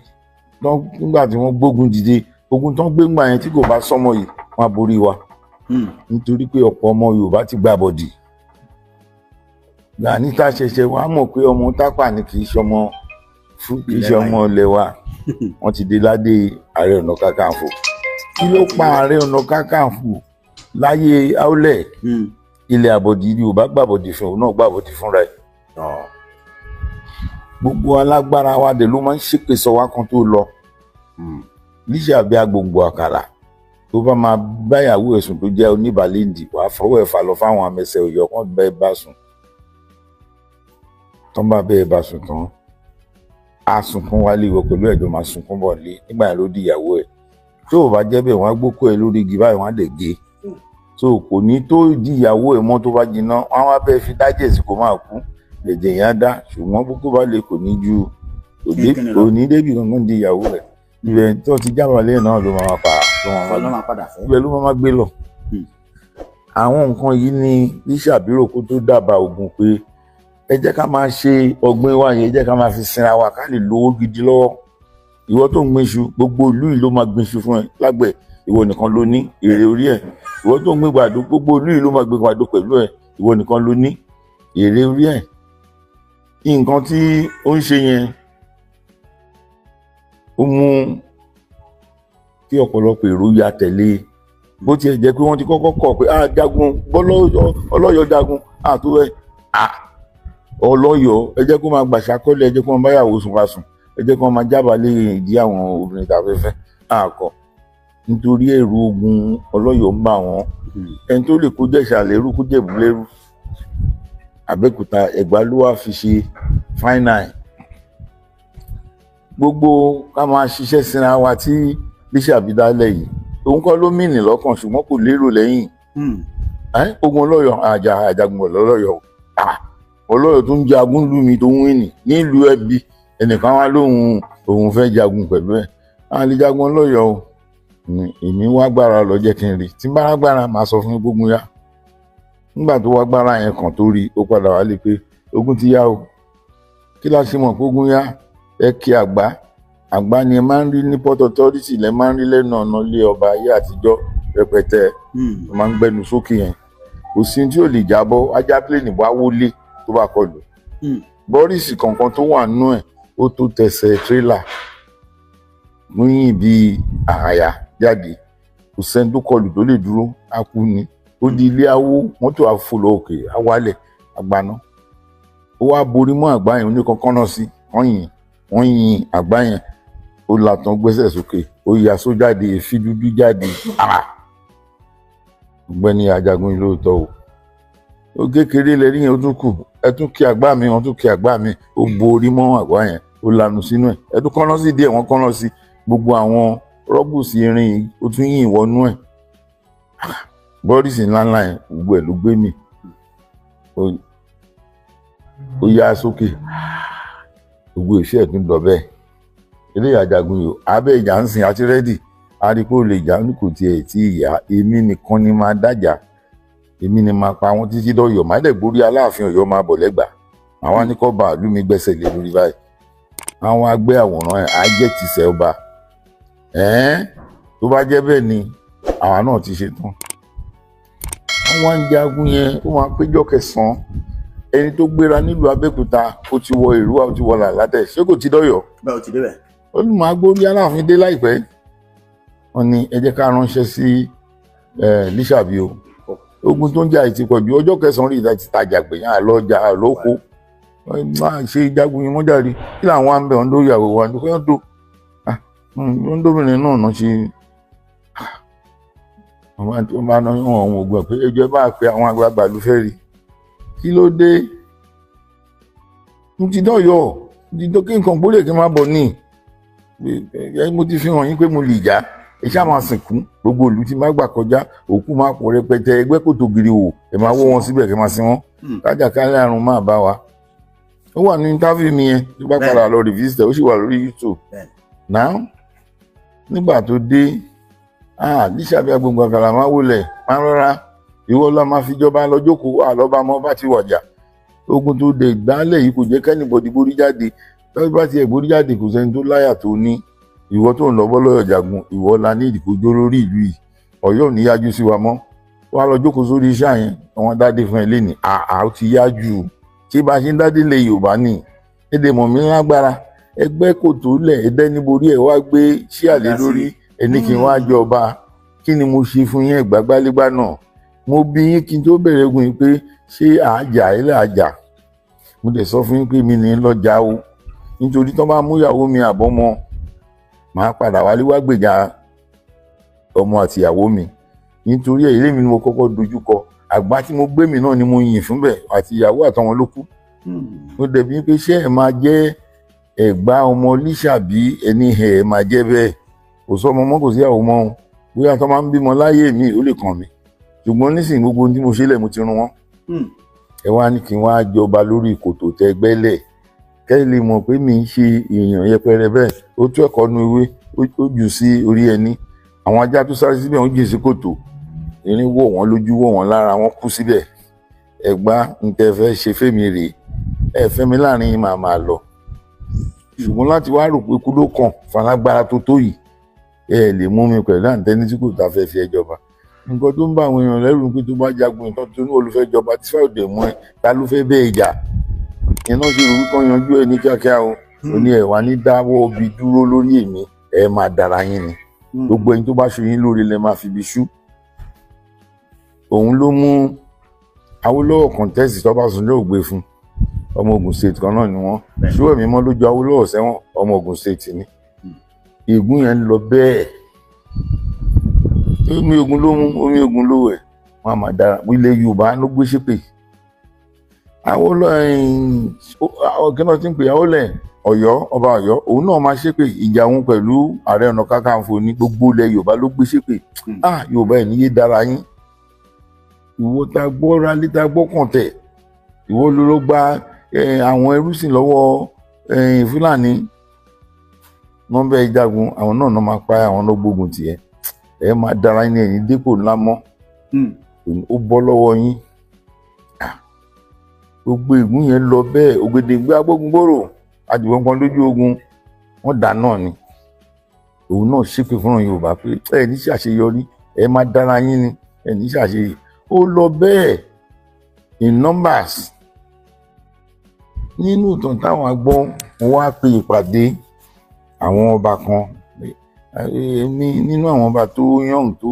nígbà tí wọ́n gbógun dìde, ogun tó ń gbé ńgbà yẹn, tí kò bá sọmọ yìí, wọ́n á borí wa. Nítorí pé ọ̀pọ̀ ọmọ Yorùbá ti gba bọ̀dì. Gani tá a ṣẹ̀ṣẹ̀ wàá mọ̀ pé ọmọ Tápà ni, kì í ṣọmọ kì í ṣe ọmọ ilẹ̀ wa. Wọ́n ti dé ládé Ààrẹ Ọ̀nà Kakanfò. Kí ló pa Ààrẹ Ọ̀nà Kakanfò láyé Aólẹ̀? Ilẹ̀ àbọ̀dì Yorùbá gbàbọ̀dì fún òun náà, gbàbọ̀dì fúnra ẹ̀. Gbogbo alágbára wa dẹ̀ ló máa ń ṣépè sọ wá kan tó lọ. Líṣẹ́ àbí agbòǹgbò àkàrà tó bá máa báyàwó ẹ̀sùn tó jẹ́ oníbàlẹ́ǹdì, wàá fọwọ́ ẹ̀ fà lọ fáwọn amẹsẹ̀ òyọ̀ kan bẹ́ẹ̀ bá sùn tán, bá bẹ́ẹ̀ bá sùn tán, á sunkún wálé, ìwọ pẹ̀lú ẹ̀jọ̀ máa sunkún bọ̀ lé. Nígbà yẹn ló di ìyàwó ẹ̀. Tó o bá jẹ́ bẹ́ẹ̀, wọ́n á gbókò ẹ lórí igi báyìí, wọ́n á dẹ̀ gé tó kò ní tó di ìyàwó ẹ̀ mọ́. Tó bá jiná, wọ́n á wá bẹ́ẹ̀ fi dájẹ̀ sí kó máa kú, lẹ̀jẹ̀ yẹn á dá. Ṣùgbọ́n bókó bá lè kò ní ju òní débì kankan di ìyàwó ẹ̀. Ibẹ̀ tó ti jábàálẹ̀ náà ló máa pa, ibẹ̀ ló máa gbé lọ. Àwọn nǹkan yìí ni Lísàbírò kó tó dábàá ogun pé ẹ jẹ́ ká máa ṣe ọ̀gbìn wa yẹn, ẹ jẹ́ ká máa fi sinra wa ká lè lówó gidi lọ́wọ́. Ìwọ tó ń gbin iṣu, gbogbo ìlú yìí ló máa gbin iṣu fún ẹ lágbẹ̀, ìwọ nìkan ló ní èrè orí ẹ̀. Ìwọ tó ń gbin gbàdo, gbogbo ìlú yìí ló máa gbin gbàdo pẹ̀lú ẹ, ìwọ nìkan ló ní èrè orí ẹ̀. Nǹkan tí ó ń ṣe yẹn, ó mú kí ọ̀pọ̀lọpọ̀ èrò ya tẹ̀lé. Bó tiẹ̀ jẹ́ pé wọ́n ti kọ́kọ́ kọ̀ pé ah jagun Ọlọ́yọ̀ jagun àtúwẹ̀ ah Ọlọ́yọ̀, ẹ jẹ́ kó máa gbàṣà kọ́lé, ẹ jẹ́ kó máa báyàwó sùn wá sùn, ẹ jẹ́ kó máa jábàálẹ̀ ìdí àwọn obìnrin tàbí fẹ́ àkọ́, nítorí ẹ̀rù ogun Ọlọ́yọ̀ ń bà wọ́n. Ẹni tó lè kó Jẹ̀ṣà lẹ́rú, kó Jẹ̀bú lẹ́rú, Abẹ́òkúta, Ẹ̀gbá ló wá fi ṣe fáínà. Gbogbo ká máa ṣiṣẹ́ síra wa tí Lísàbí dálẹ̀ yìí, òun kọ́ ló mìnì lọ́kàn, ṣùgbọ́n kò lérò lẹ́yìn. Ogun Ọlọ́yọ̀, àjàgùn Ọlọ́yọ̀, Ọlọ́yọ̀ tó ń jagun lù mí tó ń wìnì nílùú ẹbí ẹnìkan wá lóhun òun fẹ́ jagun pẹ̀lú ẹ̀. A lè jagun Ọlọ́yọ̀ o, èmi wá gbára lọ, jẹ́ kí n rí tí n bá gbára máa sọ fún gbógun yá. Nígbà tó wá gbára yẹn kàn tó rí, ó padà wá lè pé ogun ti yá o. Kí la ṣe mọ̀ pé ogun yá? Ẹ kí àgbá àgbá ni ẹ máa ń rí ní Port Authority, lẹ máa ń rí lẹ́nu ọ̀nà ilé ọba ayé àtijọ́ rẹpẹtẹ, máa ń gbẹnu sókè yẹn. Kò sí tí ò lè jábọ́, ajá pléènì wá wọlé tó bá kọlù. Bọ́ríìsì kọ̀ọ̀kan tó wà nínú ẹ̀, ó tó tẹsẹ̀ tírélà níyìn bíi àyà jáde. Kò sẹ́ni tó kọlù tó lè dúró, á kú ni. Ó di ilé awó, mọ́tò àfọlọ́ òkè awálẹ̀ àgbaná. Ó wá borí mọ́ àgbá yẹn, oníkankan náà sí kọ́yìn. Wọ́n yin àgbá yẹn, ó làtàn, gbẹ́sẹ̀ sókè, ó ya sójáde, èéfín dúdú jáde. Ah, ọ̀gbẹ́ni Ajagun yìí lóòótọ́ o. Ó kékeré lẹ́rí yẹn, ó tún kù, ẹ tún kí àgbá mi. Wọ́n tún kí àgbá mi, ó bo orí mọ́ àgbá yẹn, ó lanu sínú ẹ̀. Ẹ tún kọ́nà sí díẹ̀, wọ́n kọ́nà sí gbogbo àwọn rọ́bùsì irin yìí, ó tún yìn wọnú ẹ̀. Bọ́ọ̀lì ńláńlá yẹn, gbogbo ẹ̀ ló gbé mi. Ó yá sókè, gbogbo ìṣe ẹ̀ tún lọ bẹ́ẹ̀. Eléyà Ajagun yìí, abẹ́ ìjà ń sìn àti ready àríkó lè jà ní kò tiẹ̀ tí ìyá. Èmi nìkan ni máa dájà, èmi ni máa pa wọn títí dọ́yọ̀, máa dẹ̀ gborí Aláàfin Ọ̀yọ́, máa bọ̀ lẹ́gbàá. Àwọn anìkọ́ bàálù mi gbẹ́sẹ̀ lé lórí báyìí, àwọn agbé àwòrán ẹ̀ á jẹ́ tìṣẹ́ ọba ẹ̀ẹ́n. Tó bá jẹ́ bẹ́ẹ̀ ni àwa náà ti ṣe tán. Wọ́n wá ń jagun yẹn, ó máa péjọ kẹsàn-án. Ẹni tó gbéra nílùú Abẹ́òkúta, ó ti wọ Èrúwà, ó ti wọ Làlátẹ̀, ṣé kò ti dọ́yọ̀?
Bẹ́ẹ̀, ó ti débẹ̀.
Ó ní màá gbórí Aláàfin dé láìpẹ́. Wọ́n ní ẹ jẹ́ ká ránṣẹ́ sí Lísàbí o, ogun tó ń jà ti pọ̀ ju. Ọjọ́ kẹsàn-án rí ìta ti tajà gbẹ̀yìn àlọ́jà àlọ́kọ máa ṣe jagun yín mọ́jàre. Kí làwọn à ń bẹ̀ wọ́n lórí ìyàwó wa ní kó tó ń dóbìnrin náà náà ṣe. Wọ́n bá ná wọn àwọn ògùn ẹ̀ pé ẹjọ́ bá pe àwọn àgbààgbà ló fẹ́ rí. Kí ló dé? Mo ti dọ́yọ̀, mo ti dọ́ kí nǹkan gbólé kí n má bọ̀ ní. Mo ti fi hàn yín pé mo lè jà. Ẹ ṣáà máa sìnkú gbogbo ìlú tí má gbà kọjá, òkú máa pọ̀ rẹpẹtẹ. Ẹgbẹ́ kòtò gírí wò, ẹ máa wọ́ wọn síbẹ̀ kí ẹ máa sin wọn. Kájàkálẹ̀ àrùn máa bá wa. Ó wà ní interview mi yẹn, tó bá padà lọ revisit, ó sì wà lórí YouTube now. Nígbà tó dé, ah, Lísàbí Agbóngbò Àkàlà, máa wọlé, máa rọra, ìwọ lọ máa fi jọba lọ jókòó. Àlọba mọ bá ti wàjà, ogun tó dé ìgbálẹ̀ yìí kò jẹ́ kí anybody borí jáde. Tọ́jú bá tiẹ̀ borí jáde, kò sẹ́ni tó láyà tó ní ìwọ tó ń lọ bọ́ lọ́yọ̀ jagun. Ìwọ la ní ìdìkójó lórí ìlú yìí. Ọ̀yọ́ ò ní yájú sí wa mọ́. Wàá lọ jókòó sórí iṣẹ́ yẹn. Àwọn dádé fún ẹ lẹ́nìí, àá ó ti yá jù. Ṣé bá a ṣe ń dádé lé Yorùbá ni èdè mọ̀ mí lágbára. Ẹgbẹ́ kò tó lẹ̀ ẹdẹ́ níborí ẹ̀ wá gbé ṣíàlẹ́ lórí ẹni kí n wá jọba. Kí ni mo ṣe fún yín? Ẹ̀gbágbálégbá náà mo bí yín kí n tó bẹ̀rẹ̀ ogun yìí pé ṣé àájà ilé àjà. Mo dẹ̀ sọ fún yín pé mi ní lọ́jà o, nítorí tó bá mú ìyàwó mi àbọ́mọ, màá padà wálé wá gbèjà ọmọ àti ìyàwó mi. Nítorí ẹ̀, ilé mi ni mo kọ́kọ́ dojú kọ. Àgbá tí mo gbé mi náà ni mo yìn fún bẹ̀, àti ìyàwó àtọwọn ló kú. Mo dẹ̀ bí pé ṣé ẹ̀ máa jẹ́ Ẹ̀gbá ọmọ Lísàbí? Ẹni ẹ̀ máa jẹ́ bẹ́ẹ̀. Kò sọmọ mọ́, kò síyàwó mọ́ o. Bóyá tó máa ń bímọ láyé mi, ó lè kàn mí, ṣùgbọ́n nísìnyí, gbogbo ohun tí mo ṣe lẹ̀, mo ti run wọ́n. Ẹ wá ní kí n wá jọba lórí kòtò tẹ gbẹ́lẹ̀, kẹ́ ẹ lè mọ̀ pé mi ń ṣe èèyàn yẹpẹrẹ bẹ́ẹ̀. Ó tú ẹ̀kọ́ nu ewé, ó jù sí orí ẹni. Àwọn ajá tó sáré síbẹ̀, wọ́n jìn sí kòtò, irin wọ̀ wọ́n lójú, wọ̀ wọ́n lára, wọ́n kú síbẹ̀. Ẹ̀gbá ń tẹ́ fẹ́ ṣe fẹ́mi rèé, ẹ fẹ́ mi láàrin màá máa lọ, ṣùgbọ́n láti wá rò pé kú ló kàn falágbára tó tó yìí, ẹ lè mú mi pẹ̀lú àǹtẹ́ni tí kò tá fẹ́ fi ẹ jọba. Nǹkan tó ń bá àwọn èèyàn lẹ́rù pé tó bá jagun ìtàn tó ní olùfẹ́ jọba tí fáwọn òde mú ẹ, ta ló fẹ́ bẹ́ẹ̀ jà? Iná ṣe rò wípé yanjú ẹ ní kíákíá o. Ó ní ẹ wá ní dáwọ́ ibi dúró lórí èmi, ẹ máa dára yín ni. Gbogbo ẹni tó bá ṣe yín lóore lẹ máa fi ibi ṣú. Òun ló mú Awólọ́wọ̀ contest tọ́básanjọ́ ò gbé fún. Ọmọ Ògùn State kan náà ni wọ́n. Ṣúwọ́ mi mọ́ lójú Awólọ́wọ̀ sẹ́wọ̀n, ọmọ Ògùn State ni. Ègún yẹn ń lọ bẹ́ẹ̀, omi ogun ló mú, omi ogun ló wẹ̀, wọn a máa dára. Ilẹ̀ Yorùbá ló gbé ṣépè. Awólọ́wọ̀, kí náà ti ń pè Awólẹ̀ Ọ̀yọ́, ọba Ọ̀yọ́, òun náà máa ṣépè. Ìjà òun pẹ̀lú Ààrẹ Ọ̀nà Kakanfò ní gbogbo ilẹ̀ Yorùbá ló gbé ṣépè. Ah, Yorùbá ẹ̀ níyé dára yín. Ìwọ ta gbọ́ra lé, ta gbọ́kàn tẹ̀, ìwọ ló ló gba àwọn ẹrúsìn lọ́wọ́ Fúlàní. Wọ́n bẹ́ẹ̀ jagun, àwọn náà náà máa pa àwọn náà gbógun tiẹ̀. Ẹ máa dára yín, ẹ̀yìn dépò ńlá mọ́, ó bọ́ lọ́wọ́ yín. Gbogbo ègún yẹn lọ bẹ́ẹ̀. Ògèdèngbé agbógungbòrò àdìbọn kan lójú ogun, wọ́n dà náà ni. Òun náà ṣépè fúnra Yorùbá pé ẹ ní ṣàṣeyọrí, ẹ máa dára yín ni, ẹ ní ṣàṣeyọrí. Ó lọ bẹ́ẹ̀ in numbers. Nínú ìtàn táwọn agbọ́n, wọ́n wá pe ìpàdé àwọn ọba kan. Èmi nínú àwọn ọba tó yàn tó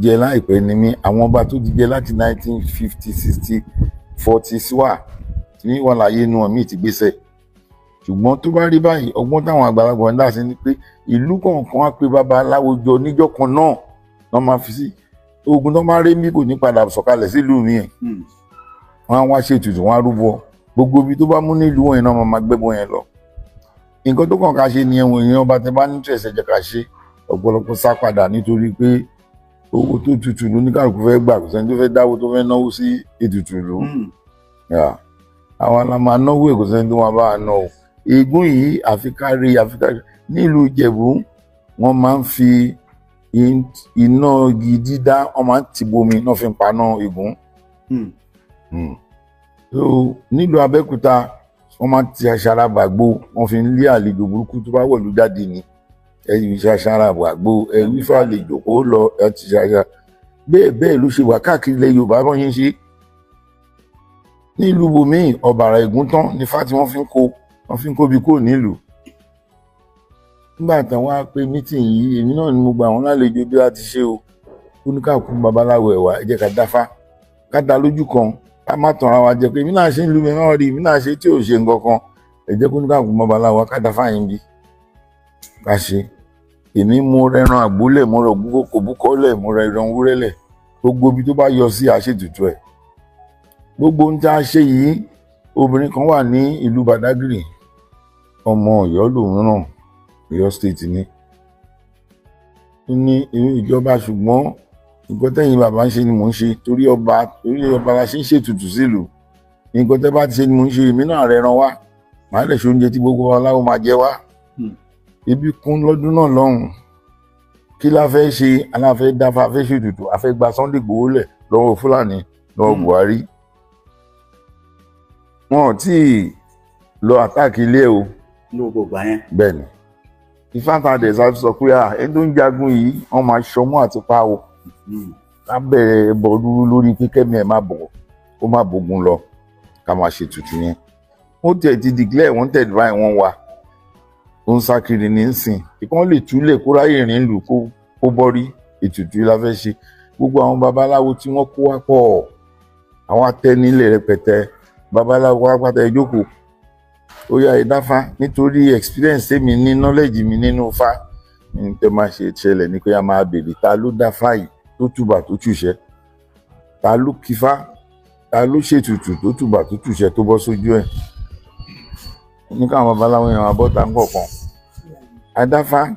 jẹ láìpẹ́ ni mí. Àwọn ọba tó ti jẹ láti 1950, 60, 40 wà tí wà láyé inú ọ̀mí ti gbéṣẹ́. Ṣùgbọ́n tó bá rí báyìí, ọgbọ́n táwọn àgbàlagbà ń dá sí ni pé ìlú kọ̀ọ̀kan á pe babaláwo jọ níjọ́ kan náà wọ́n máa fi sí ogun tó máa rí mí kò ní padà sọ̀kalẹ̀ sílùú mi yẹn. Wọ́n á wá ṣètùtù, wọ́n á rúbọ, gbogbo ibi tó bá mú nílùú wọn yẹn náà máa gbẹ́bọ yẹn lọ. Nǹkan tó kàn ká ṣe nìyẹn. Wọ̀nyẹn ọba tẹ bá ní tẹ̀sẹ̀ jẹ́ ká ṣe. Ọ̀pọ̀lọpọ̀ sá padà nítorí pé owó tó tutù lóníkàlùkù fẹ́ gbà, kò sẹ́ni tó fẹ́ dáwó tó fẹ́ náwó sí ètùtù ìlú. Àwọn la máa náwó, kò sẹ́ni tó máa bá a ná o. Ègún yìí àfikárí àfikárí. Nílùú Ìjẹ̀bú, wọ́n máa ń fi iná igi dídá, wọ́n máa ń tìbomi náà fi ń paná ègún. So nílùú Abẹ́òkúta, wọ́n máa ń ti aṣara bàgbó, wọ́n fi ń lé àlejò burúkú tó bá wọ̀lú jáde ni. Ẹ̀yìn ṣaṣara bàgbó, ẹ̀wí fàlejò kó lọ, ẹ̀ ti ṣaṣara. Bẹ́ẹ̀ bẹ́ẹ̀ ló ṣe wà káàkiri ilẹ̀ Yorùbá bọ́n ṣe ń ṣe. Nílùú bòmíì, ọ̀bàrà ègún tán ní fá tí wọ́n fi ń kó, wọ́n fi ń kóbi kúrò nílùú. Nígbà tán wá pé meeting yìí, èmi náà ni mo gbà wọ́n lálejò bí a ti ṣe o. Oníkàkú babaláwo ẹ̀wà, ẹ jẹ́ ká dáfá, ká dá lójú kan, ká má tanra wa jẹ pé èmi náà ṣe ń lu mi náà rí, èmi náà ṣe tí ò ṣe nǹkan kan. Ẹ jẹ́ kó oníkàkú babaláwo ká dáfá yín bí ká ṣe. Èmi mú rẹran àgbólẹ̀, mo rẹ òbúkọ lẹ̀, mo rẹ ẹran wúrẹ́ lẹ̀, gbogbo ibi tó bá yọ sí àṣetutù ẹ̀. Gbogbo ohun tí a ṣe yìí, obìnrin kan wà ní ìlú Badagry, ọmọ Ọ̀yọ́ lòun náà, Ọ̀yọ́ State ni. Ó ní irú ìjọba, ṣùgbọ́n nǹkan tẹ́yìn bàbá ń ṣe ni mò ń ṣe, torí ọba, torí ọba la ṣe ń ṣètùtù sílùú. Nǹkan tẹ́ bá ti ṣe ni mò ń ṣe. Èmi náà rẹran wá, màá lè ṣe oúnjẹ tí gbogbo aláwo máa jẹ wá. Ebi kún lọ́dún náà lọ́hùn. Kí la fẹ́ ṣe? Aláfẹ́ dáfà, fẹ́ ṣètùtù, a fẹ́ gba Sunday Igboho lẹ̀ lọ́wọ́ Fúlàní, lọ́wọ́ Buhari. Wọn ò tí ì lọ attack ilé o.
Ní gbogbo ìgbà yẹn.
Bẹ́ẹ̀ ni. Ifá sọ pé ẹni tó ń jagun yìí, wọ́n máa ṣọmọ́ àti pa o. Ká bẹ̀rẹ̀ ẹbọ dúró lórí pé kẹ́mi ẹ̀ má bọ̀, kó má bógun lọ, ká máa ṣe ètùtù yẹn. Ó tiẹ̀ ti declare wanted báyìí, wọ́n wà, ó ń sá kiri ní sìn ìkan lè túlẹ̀ kó ráyè rìn lù kó bọ́rí. Ètùtù la fẹ́ ṣe. Gbogbo àwọn babaláwo tí wọ́n kó wá pọ̀, àwọn atẹnilẹ̀ rẹpẹtẹ, babaláwo pátápátá, ẹ jókòó, ó yá, ẹ dáfá. Nítorí experience tèmi ní, knowledge mi nínú Ifá ní tẹ́ máa ṣe ṣẹlẹ̀ ní pé a máa bèrè ta ló dáfá yìí tó túbà tó túṣẹ, ta ló kífá, ta ló ṣètùtù tó túbà tó túṣẹ tó bọ́ sójú ẹ̀. Ní káwọn babaláwo yẹn wà bọ́ta ń kọ̀ọ̀kan adáfá,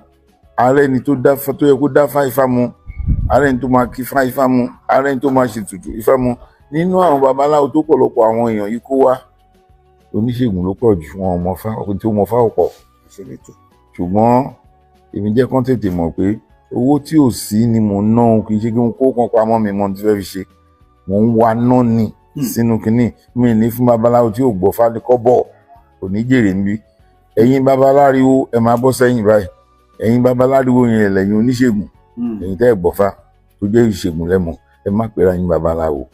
ààrẹ ni tó dáfá tó yẹ kó dáfá ifá mu, ààrẹ ni tó máa kífá ifá mu, ààrẹ ni tó máa ṣètùtù ifá mu. Nínú àwọn babaláwo tó pọ̀lọpọ̀ àwọn èèyàn yìí kó wá, oníṣègùn ló pọ̀ jù, wọn ò mọ fá, ọkùnrin tó mọ fá ò pọ̀. Ṣùgbọ́n èmi jẹ́ kán tètè mọ̀ pé owó tí ò sí ni mò ń ná o, kì í ṣe kí n kó kan pamọ́ mi mọ́ tí fẹ́ fi ṣe. Mò ń wa ná ni sínú kínní mi ní fún babaláwo tí ò gbọ́ fá ní kọ́bọ̀ kò ní jèrè níbí. Ẹ̀yin babaláriwo, ẹ máa bọ́ sẹ́yìn báyìí. Ẹ̀yin babaláriwo yẹn lẹ́yìn oníṣègùn, ẹ̀yin tẹ́ ẹ̀ gbọ́fá tó jẹ́ ìṣègùn lẹ́mọ̀, ẹ má pera yín babaláwo.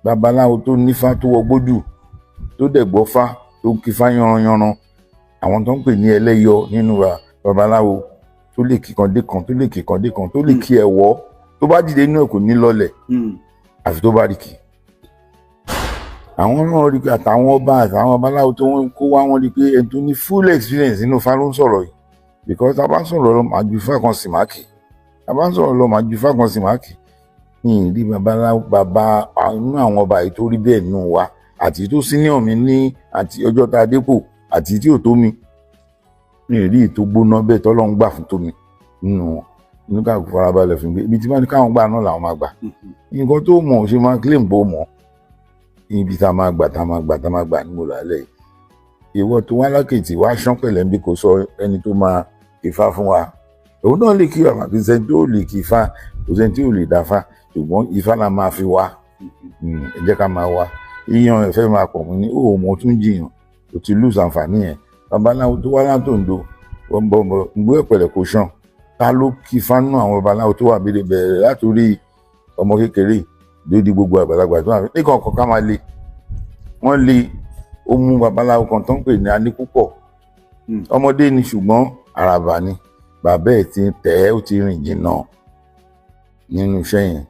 Babaláwo tó nífá, tó wọ gbódù, tó dẹ̀ gbọ́fá, tó kífá yanranyanran, àwọn tó ń pè ní ẹlẹ́yọ nínú wa, babaláwo tó lè kíkan dé kan, tó lè kíkan dé kan, tó lè kí ẹ̀wọ́, tó bá dìde inú ẹ̀ kò ní lọlẹ̀ àfi tó bá rí kì. Àwọn náà rí pé àtàwọn ọba àtàwọn babaláwo tó ń kó wá, wọn rí pé ẹni tó ní full experience nínú Ifá ló ń sọ̀rọ̀ yìí, because tá a bá ń sọ̀rọ̀ lọ, màá ju ifá kan sì má kì. Tá a bá ń sọ̀rọ̀ lọ, màá ju ifá kan sì má kì. Ní ìrí babaláwo bàbá inú àwọn ọba yìí tó rí bẹ́ẹ̀ nù wa, àti tó senior mi ní, àti ọjọ́ tá a dépò, àti tí ò tó mi, ní ìrí tó gbóná bẹ́ẹ̀ tọ́lọ́run gbà fún tó mi nínú wọn. Inú ká farabalẹ̀ fún mi, ibi tí wọ́n ní káwọn gbà náà làwọn máa gbà. Nǹkan tó mọ̀ ṣe máa claim bó mọ̀. Ibi tá a máa gbà, tá a máa gbà, tá a máa gbà ní mo lálẹ́ yìí. Ìwọ tó wá lákètì wá ṣán pẹ̀lẹ́ bí kò sọ ẹni tó máa kífá fún wa, òun náà lè kí bàbá, kò sẹ́ni tó lè kífá, kò sẹ́ni tí ò lè dáfá, ṣùgbọ́n ifá la máa fi wá. Ẹ jẹ́ ká máa wá yíyan ẹ̀fẹ́ máa pọ̀ mọ́ ní ó mọ̀ tún jiyàn, ó ti lose àǹfààní yẹn. Babaláwo tó wá látòǹdó, gbé ẹ̀pẹ̀lẹ̀ kò ṣàn, ta ló kífá nínú àwọn babaláwo tó wà bèrè bẹ̀rẹ̀ látòrí ọmọ kékeré lórí gbogbo àgbàlagbà tó wà ní kọ̀ọ̀kan ká máa le wọ́n le. Ó mú babaláwo kan tó ń pè ní Anípúpọ̀, ọmọdé ni ṣùgbọ́n àràbà ni bàbá ẹ̀, ti tẹ̀ ẹ́, ó ti rìn jìnnà nínú iṣẹ́ yẹn.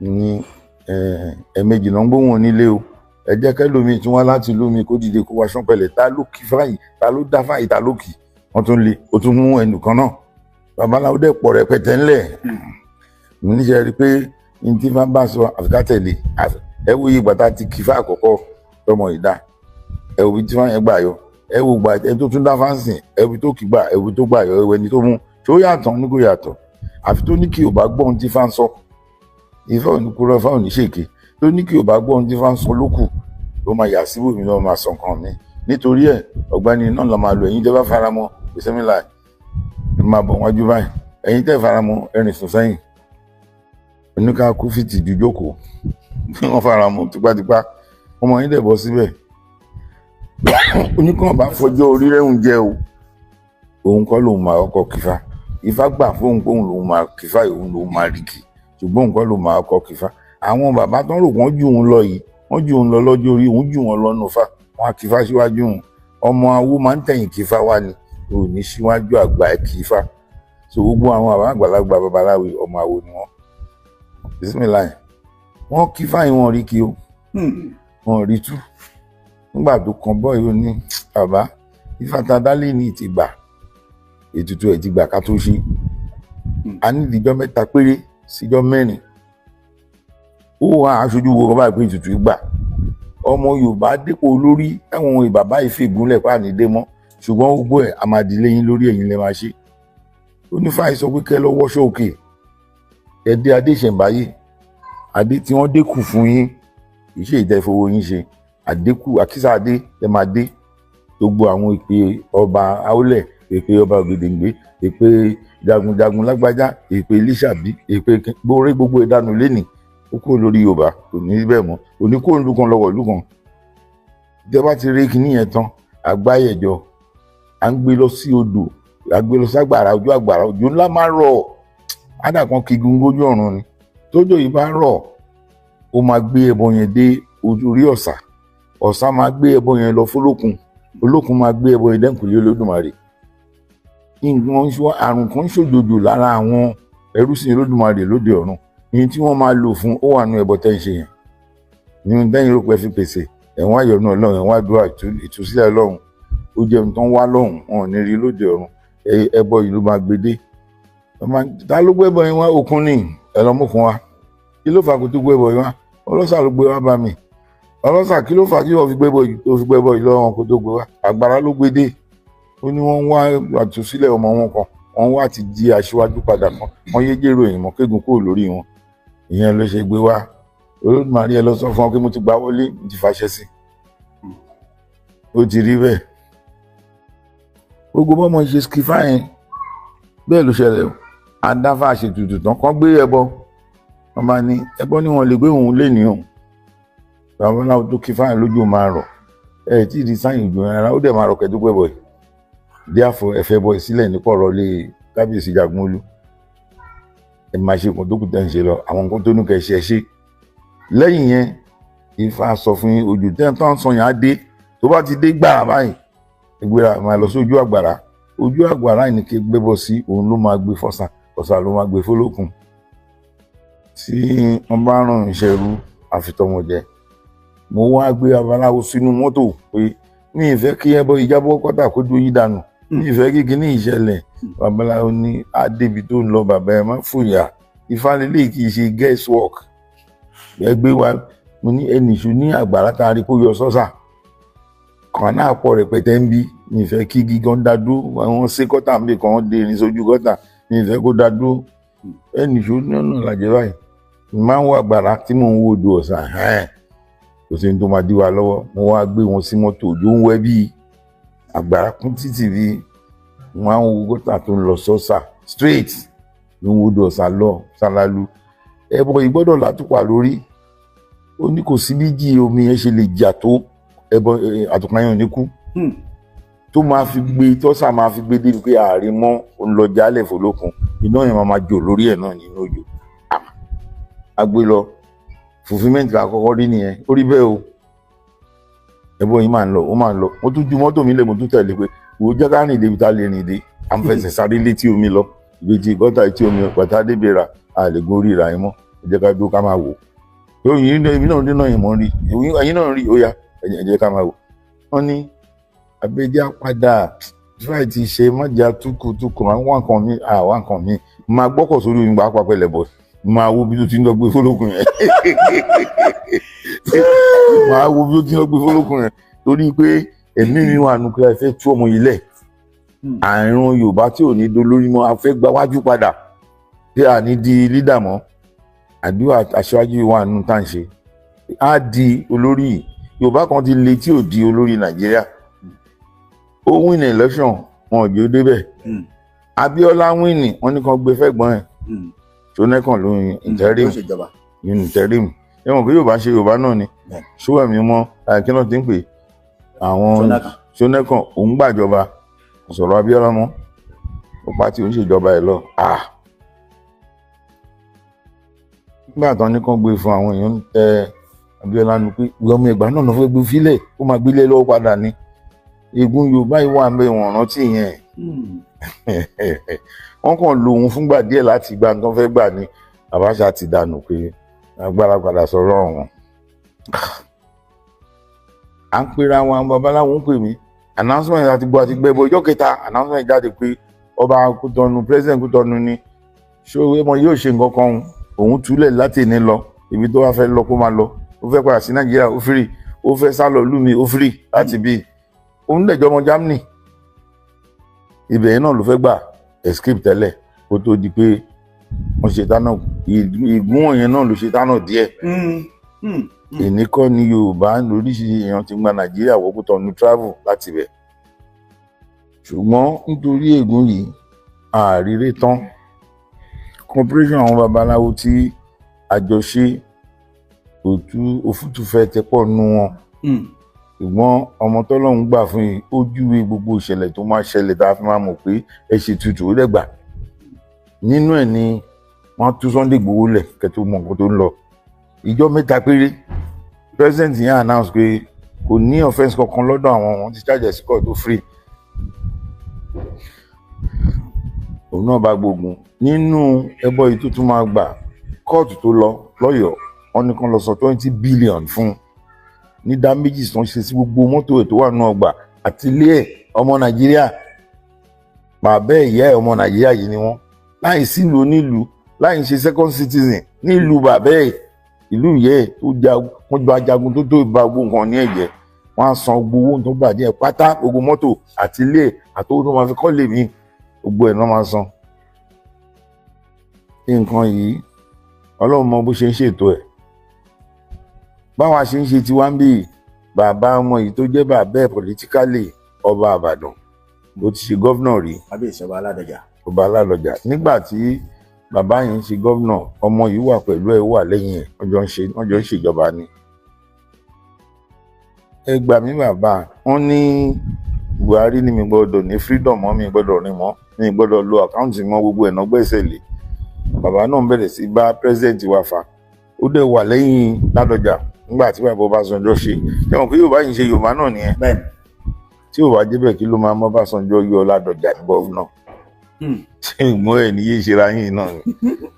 Ní ẹ̀ẹ̀mejì ló ń gbóhùn onílé o. Ẹ jẹ́ kẹ́lòmíì tún wá láti ìlú mi kó dìde kó wá ṣánpẹ̀lẹ̀. Ta ló kí fáyì, ta ló dá fáyì, ta ló kì? Wọ́n tún lé, ó tún mú ẹnìkan náà. Babaláwo dẹ̀ pọ̀ rẹpẹtẹ ńlẹ̀. Mo níṣẹ́ rí i pé ní tí fá bá sọ àfikà tẹ̀lé. Ẹ wo iye gbàtà ti kí fá àkọ́kọ́ tọmọ ìdá, ẹ wo tí fá yẹn gbà yọ, ẹ wo gbà ẹ tó tún dá fáǹsìn, ẹ wo tó kì gbà, ẹ wo tó gbà yọ, ẹ wo ẹni tó mú tó yàtọ̀ ní kò yàtọ̀. Àfi tó ní kí ò bá gbọ́ ohun tí fá ń sọ. Ifá ò ní kúrò, Ifá ò ní ṣèké. Tó ní kí ò bá gbọ́ ohun tí fá ń sọ lókù ló máa yà síbòmí ló máa sọ nǹkan mi. Nítorí ẹ ọ̀gbẹ́ni náà lọ máa lò. Ẹ̀yin tẹ́ bá faramọ́ ìsẹmílà ẹ máa bọ̀ wájú báyìí, ẹ̀yin tẹ́ faramọ́ ẹrìn sùn sẹ́yìn. Oníkàkú fìtì ju jókòó, wọ́n faramọ́ tipátipá, ọmọ yín dẹ̀ bọ́ síbẹ̀. Oníkàn bá fọjọ́ orí rẹ̀hùn jẹ́ o, òun kọ́ lòun máa ọkọ̀ kífà. Ifá gbà fóun pé òun lòun máa kífà, òun lòun máa rìkì, ṣùgbọ́n òun kọ́ lòun máa ọkọ̀ kífà. Àwọn bàbá tó ń rò wọ́n jù òun lọ yìí, wọ́n jù òun lọ lọ́jọ́ orí, òun jù wọ́n lọ́nu fa, wọ́n á kífà síwájú òun. Ọmọ awo máa ń tẹ̀yìn kífà wá ni, ò ní síwájú àgbà kífà. So gbogbo àwọn bàbá àgbàlagbà babaláwo ọmọ awo ni wọ́n. Bisimilayi, wọ́n kífà yìí, wọ́n rí kí o, wọ́n rí tú. Nígbà tó kan bọ́ yìí, ó ní bàbá Ifá ta dálé ní ti gbà, ètùtù ẹ̀ ti gbà ká tó ṣe. A ní ìdíjọ́ 3 péré síjọ́ 4. Ó wá aṣojú wo bàbá ìpín ètùtù gbà. Ọmọ Yorùbá dépò olórí táwọn bàbá yìí fi ìgúnlẹ̀ pànídé mọ́, ṣùgbọ́n gbogbo ẹ̀ a máa di léyìn lórí, ẹ̀yin lẹ́ máa ṣe. Onífàyè sọ pé kẹ́ lọ wọṣọ òkè, ẹ dé adé ìṣẹ̀ǹbáyé, adé tí wọ́n dékù fún yín, kì í ṣe ìtẹ́fowó yín ṣe àdékù àkísà adé ẹ máa dé. Gbogbo àwọn ìpè ọba Aólẹ̀, ìpè ọba Ògèdèǹgbé, ìpè jagunjagun lágbájá, ìpè Lísàbí, ìpè gbórí, gbogbo ìdánù lẹ́nìí ó kúrò lórí Yorùbá, kò ní bẹ́ẹ̀ mọ́. Òní kúrò nílùú kan lọ́wọ́ ìlú kan. Ìjọba ti rí kinní yẹn tán, àgbáyẹ̀jọ à ń gbé lọ sí odò, à ń gbé lọ ságbàrá, ojú àgbàrá, òjò ńlá máa rọ̀, ádà kan kígun lójú ọ̀run ni. Tójò yìí bá rọ̀, ó máa gbé ẹbọ yẹn dé orí ọ̀sà, ọ̀sà máa gbé ẹbọ yẹn lọ fólókun, olókun máa gbé ẹbọ yẹn dẹ́kùnlé Olódùmarè. Nǹkan àrùn kan ṣòjòjò lára àwọn ẹrúsìn Olódùmarè lóde ọ̀run, ní tí wọ́n máa lò fún ó wà nù ẹbọ tẹ́ ń ṣe yẹn ní dẹ́yìn rò pé fi pèsè ẹ̀wọ̀n àyọ̀nù Ọlọ́run, ẹ̀wọ̀n àdúrà ìtúsílẹ̀ Ọlọ́run, ó jẹun tán wá lọ́hùn, wọn ò ní rí lóde ọ̀run. Ẹbọ yìí ló máa gbé dé. Ta ló gbé ẹbọ yẹn wá? Òkun ní ẹlọmọkun wa. Kí ló fà kó tó gbé ẹbọ yẹn wá? Ọlọ́sà ló gbé wá bá mi. Ọlọ́sà kí ló fà kí wọ́n fi gbé ẹbọ yìí tó fi gbé ẹbọ yìí lọ́wọ́ kó tó gbé wá? Àgbàrá ló gbé dé. Ó ní wọ́n wá àtúnṣílẹ̀ ọmọ wọn kan, wọ́n wá ti di aṣíwájú padà kan, wọ́n yé jèrò èèyàn mọ́ kégun kúrò lórí wọn. Ìyẹn ló ṣe gbé wá. Olódùmarè ẹ lọ sọ fún ọ pé mo ti gbà wọlé, mo ti fàṣẹ sí. Ó ti rí bẹ́ẹ̀. Gbogbo bọ́mọ ṣe skifa yẹn bẹ́ẹ̀ ló ṣẹlẹ̀ o. Adáfà ṣètùtù tán kán gbé ẹbọ, wọ́n máa ní ẹbọ ní wọn lè gbé òun lé ní òun. Babaláwo tó kífà yẹn lójú máa rọ̀, ẹ tí ì di sáyìn òjò rárá, ó dẹ̀ máa rọ̀ kẹ́tó gbẹ́bọ̀ yìí. Díàfọ̀ ẹ̀fẹ́ bọ̀ sílẹ̀ ní kọ̀rọ̀ lé kábíyèsí Jagunmólú. Ẹ máa ṣe nǹkan tó kù tẹ́ ń ṣe lọ, àwọn nǹkan tó ní kẹ́ ṣe ṣe. Lẹ́yìn yẹn, Ifá sọ fún yín òjò tẹ́ ń tán sọ yẹn á dé, tó bá ti dé gbàrà báyìí, ìgbéra máa lọ sí ojú àgbàrá. Ojú àgbàrá yìí ni kí gbébọ sí, òun ló máa gbé fọ́sà, ọ̀sà ló máa gbé fólókun. Tí wọ́n bá ràn iṣẹ́ rú àfitọ́mọjẹ, mo wá gbé babaláwo sínú mọ́tò pé mi ì fẹ́ kí ẹbọ ìjábọ̀ kọ́tà kó dúró yí dànù, mi ì fẹ́ kí kíní ìṣẹ̀lẹ̀. Babaláwo ní adébi tó ń lọ, bàbá ẹ má fòyà, Ifá lélẹ̀ kì í ṣe guess work. Ẹ gbé wa, mo ní ẹnìṣu ní àgbàrá tá a rí kó yọ sọ́sà kan náà pọ̀ rẹpẹtẹ ń bí, mi ì fẹ́ kí gígan dá dúró, àwọn ṣe kọ́tà ń bì kan dé irin sójú kọ́tà, mi ì fẹ́ kó dá dúró. Ẹnìṣu ní ọ̀nà làjẹ́ báyìí, mo máa ń wo àgbàrá tí mò ń wo odò ọ̀sà, kò sí ní tó máa dí wa lọ́wọ́. Mo wá gbé wọn sí mọ́tò, òjò ń wẹ́ bí àgbàrá kún títì bí, mo máa ń wo gọ́tà tó ń lọ sọ́sà straight ló ń wo odò ọ̀sà lọ sálálú. Ẹbọ yìí gbọ́dọ̀ látùpà lórí, ó ní kò sí bí jí omi yẹn ṣe lè jà tó ẹbọ àtùpà yẹn ò ní kú, tó máa fi gbé tọ́sà máa fi gbé débi pé ààrin mọ́ ń lọ jálẹ̀ fòlókun, iná yẹn máa jò lórí ẹ̀ náà nínú òjò. A gbé lọ fulfilment la kọ́kọ́ rí nìyẹn, ó rí bẹ́ẹ̀ o. Ẹbọ yìí máa ń lọ, ó máa ń lọ. Mo tún ju mọ́tò mi lé, mo tún tẹ̀lé pé wò ó jẹ́ ká rìn débi tá a lè rìn dé. À ń fẹsẹ̀ sáré létí omi lọ, ìbejì gọ́tà etí omi pàtà débi rà, a lè gorí ìrà yín mọ́. Ẹ jẹ́ ká dúró ká máa wò. Yóò èmi náà rí náà yìí mọ́ rí, ẹ̀yin náà rí, ó yá, ẹ jẹ́ ká máa wò. Wọ́n ní abẹ́jẹ́ padà try ti ṣe mọ́jà túkùtùkù àwọn nǹkan mi, àwọn nǹkan mi máa gbọ́kọ̀ sórí omi pàápàá pẹ̀lẹ́ bọ̀, máa wo bí tó ti ń lọ gbé fọlọ́kùn yẹn, máa wo bí tó ti ń lọ gbé fọlọ́kùn yẹn, torí pé ẹ̀mí mi wà nù pé a fẹ́ tú ọmọ yìí lẹ̀. Àrùn Yorùbá tí ò ní dolórí mọ́, a fẹ́ gba wájú padà tí a ní di lídà mọ́. Àdúrà aṣáájú wà nù tá à ń ṣe á di olórí yìí. Yorùbá kan ti le tí ò di olórí Nàìjíríà, ó win election, wọn ò jẹ́ ó débẹ̀. Abíọ́lá win, wọn ní kan gbé fẹ́gbọ́n ẹ̀ Ṣónẹ́kàn ló ń interim interim. Ẹ̀wọ̀n pé Yorùbá ṣe Yorùbá náà ni ṣówẹ̀mí mọ́ kí náà ti ń pè àwọn Ṣónẹ́kàn, òun gbàjọba sọ̀rọ̀ Abíọ́lá mọ́, ó pa tí òun ṣèjọba ẹ̀ lọ. Nígbà tán ní kàn gbé fún àwọn èèyàn tẹ Abíọ́lá nu pé ọmọ Ẹ̀gbá náà lọ fẹ́ gbé fílẹ̀, ó máa gbélé lọ́wọ́ padà ni. Ègún Yorùbá yìí wà ń bẹ, wọ́n rántí yẹn. Wọ́n kàn lo òun fúngbà díẹ̀ láti gba nǹkan fẹ́ gbà ní. Abacha ti dànù pé agbára padà sọ̀rọ̀ wọn. À ń pera wọn, àwọn babaláwo ń pè mí, announcement àti gbọ́ àti gbẹ́bọ. Ọjọ́ kẹta announcement jáde pé ọba Kútọ́nù, president Kútọ́nù ni ṣé ọmọ yóò ṣe nǹkan kan, òun túlẹ̀ láti ní lọ ibi tó wá fẹ́ lọ kó máa lọ. Ó fẹ́ padà sí Nàìjíríà, ó free. Ó fẹ́ sá lọ ìlú mi, ó free láti bí òun dẹ̀jọ́ ọmọ Germany. Ibẹ̀ yẹn náà ló fẹ́ gbà escape tẹ́lẹ̀ kó tó di pé wọ́n ṣe tánà ìgún yẹn náà ló ṣe tánà díẹ̀. Èní kọ́ ni Yorùbá lóríṣiríṣi èèyàn ti gba Nàìjíríà wọ Kútọ́nù travel láti bẹ̀, ṣùgbọ́n nítorí ègún yìí àríre tán. Cooperation àwọn babaláwo tí àjọṣe òfútùfẹ́ tẹ pọ̀ nù wọn, ṣùgbọ́n ọmọ tọ́lọ́hún gbà fún yìí, ó júwe gbogbo ìṣẹ̀lẹ̀ tó máa ṣẹlẹ̀ tá a fi máa mọ̀ pé ẹ ṣe tutù ó dẹ̀gbà. Nínú ẹ̀ ni wọ́n tú Sunday Igboho lẹ̀ kẹ́tó mọ nǹkan tó ń lọ. Ìjọ mẹ́ta péré president yẹn announce pé kò ní offence kankan lọ́dọ̀ àwọn, wọn ti charge sí court tó free. Òun náà bá gbógun nínú ẹbọ yìí tó tún máa gbà kóòtù tó lọ lọ́yọ̀ọ́, wọ́n ní kán lọ sọ 20 billion fún ní damages tó ń ṣe sí gbogbo mọ́tò ẹ̀ tó wà nínú ọgbà àti ilé ẹ̀. Ọmọ Nàìjíríà, bàbá ìyá ẹ̀ ọmọ Nàìjíríà yìí ni wọ́n, láì sílùú onílùú, láì ṣe second citizen nílùú bàbá ẹ̀, ìlú ìyá ẹ̀ tó jagun, wọ́n jagun tó tó ìbá gbogbo nǹkan ní ẹ̀jẹ̀, wọ́n á san gbogbo owó tó bàjẹ́ pátá, gbogbo mọ́tò àti ilé ẹ̀ àtowó tó máa fi kọ́lé mi, gbogbo ẹ̀ náà máa san. Nǹkan yìí Ọlọ́run mọ bó ṣe ń ṣètò ẹ̀. Báwa ṣe ń ṣe tiwa ń bí bàbá ọmọ yìí tó jẹ́ bàbá ẹ̀ politically, ọba Àbàdàn ló ti ṣe gọ́vnà rí.
Kábíyèsí ọba Aládọjà.
Ọba Aládọjà. Nígbà tí bàbá yìí ń ṣe gọ́vnà, ọmọ yìí wà pẹ̀lú ẹ̀, wà lẹ́yìn ẹ̀, wọ́n jọ ń ṣèjọba ni. Ẹ gbà mí bàbá, wọ́n ní Buhari ní mi gbọ́dọ̀ ní freedom mọ́, mi gbọ́dọ̀ rìn mọ́, mi gbọ́dọ̀ lo àkáǹtì mọ́, gbogbo ẹ̀ náà gbẹ́sẹ̀ lé. Bàbá náà bẹ̀rẹ̀ sí bá president wa fà, ó dẹ̀ wà lẹ́yìn Ládọjà nígbà tí bàbá Ọbásanjọ́ ṣe. Ṣé wọn pé Yorùbá yìí ń ṣe Yorùbá náà nìyẹn? Tí ò bá débẹ̀ kí ló máa mọ́ Ọbásanjọ́ yọ Ládọjà ní gọ́vnà? Ṣé ìgbọ́n ẹ̀ ní yé ṣera yín náà ni?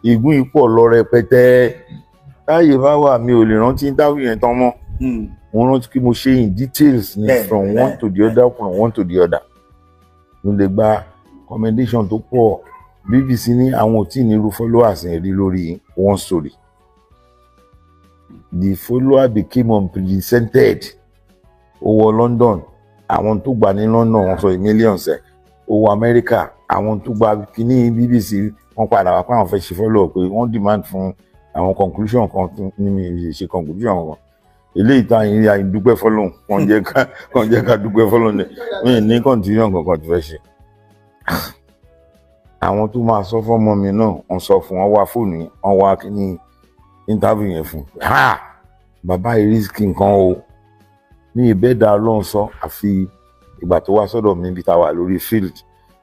Ìgún ipò lọ rẹpẹtẹ. Táyé bá wà mi ò lè rántí interview yẹn tán mọ́. Mo rántí kí mo ṣe in details ni, from one to the other, from one to the other. Mo lè gba commendation tó pọ̀. BBC ní àwọn ò tí ì ní irú followers yẹn rí lórí one story. The follower became unprecedented. Ó wọ London, àwọn tó gbà ní London wọ́n sọ millions ẹ̀. Ó wọ America, àwọn tó gba kíní BBC wọ́n padà wá pé àwọn fẹ́ ṣe follow up, pé wọ́n demand fún àwọn conclusion kan ní mi ṣe conclusion kan. Eléyìí tá à ń dúpẹ́ fọlọ́hún, kàn jẹ́ ká dúpẹ́ fọlọ́hún ní mi ní continuation kankan tó fẹ́ ṣe. Àwọn tó máa sọ fọ́mọ mi náà wọ́n sọ fún wọn, wá fóònù wọn, wá kíní interview yẹn fún. Bàbá yìí risk nǹkan o, ní ìbẹ́dà Ọlọ́run sọ àfi ìgbà tó wá sọ́dọ̀ mi bí ta wà lórí field,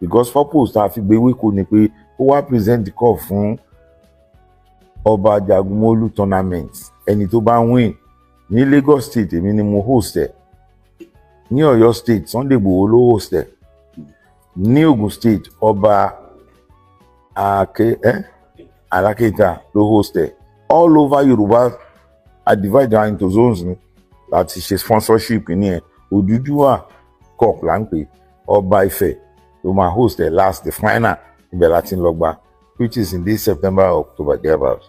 because purpose tá a fi gbé wéko ni pé ó wá present the cup fún ọba Jagunmólú tournament. Ẹni tó bá win ní Lagos State, èmi ni mo host ẹ̀. Ní Ọ̀yọ́ State, Sunday Igboho ló host ẹ̀. Ní Ogun State, ọba Alákéta ló host ẹ̀. All over Yorùbá A divide down into zones ni láti ṣe sponsorship ní ẹ̀. Odùduwà Cup là ń pè. Ọba Ifẹ̀ ló máa host the last, the final. Ibẹ̀ láti ń lọ gba, which is in this September or October thereabout.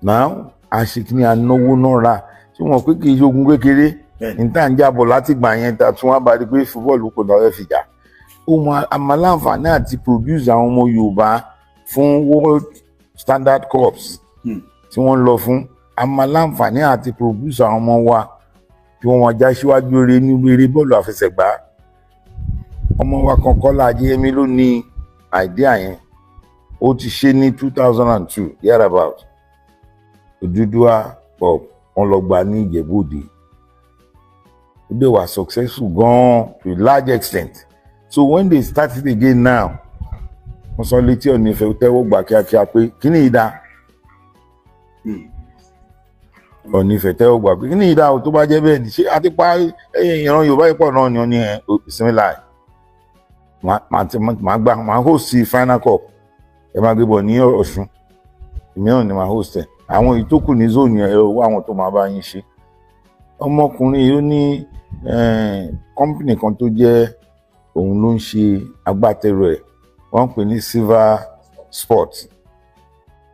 Now àṣekínní anáwó náà rà tí wọn pé kì í ṣe ogun kékeré níta ń jábọ̀ láti gbà yẹn ta tí wọ́n bá rí pé fúbọ́ọ̀lù kò náà fẹ́ fi jà. Ó mọ àmàláǹfààní àti produce àwọn ọmọ Yorùbá fún world standard cups tí wọ́n ń lọ fún. Àmàláǹfààní àti produce àwọn ọmọ wa tí wọ́n wọn já síwájú eré ní eré bọ́ọ̀lù àfẹsẹ̀gbá. Ọmọ wa kan, Kọ́lá Ajéyẹmí, ló ní idea yẹn. Ó ti ṣe ní 2002 thereabout. Odùduwà Cup, wọ́n lọ gbà ní Ìjẹ̀bú Òde. Ó dẹ̀ wà successful gan-an to a large extent. So when they start it again now, wọ́n sọ létí Ọọ̀ni Ifẹ̀, tẹ́wọ́ gbà kíákíá pé kí ni ìdá. Ọọ̀ni Ifẹ̀ tẹ́wọ́ gbà pé kí ni ìdá o. Tó bá jẹ́ bẹ́ẹ̀ ni, ṣé àti pa ìran Yorùbá yìí pọ̀ náà ni? Wọ́n ní ẹ̀ ìsinmi láì màá gbà, màá host final cup. Ẹ máa gbé bọ̀ ní Ọ̀ṣun, èmi náà ni màá host ẹ̀. Àwọn èyí tó kù ní zone yẹn, ẹ wá àwọn tó máa bá yín ṣe. Ọmọkùnrin yìí, ó ní company kan tó jẹ́ òun ló ń ṣe agbátẹrù ẹ̀, wọ́n ń pè ní Silver Sport.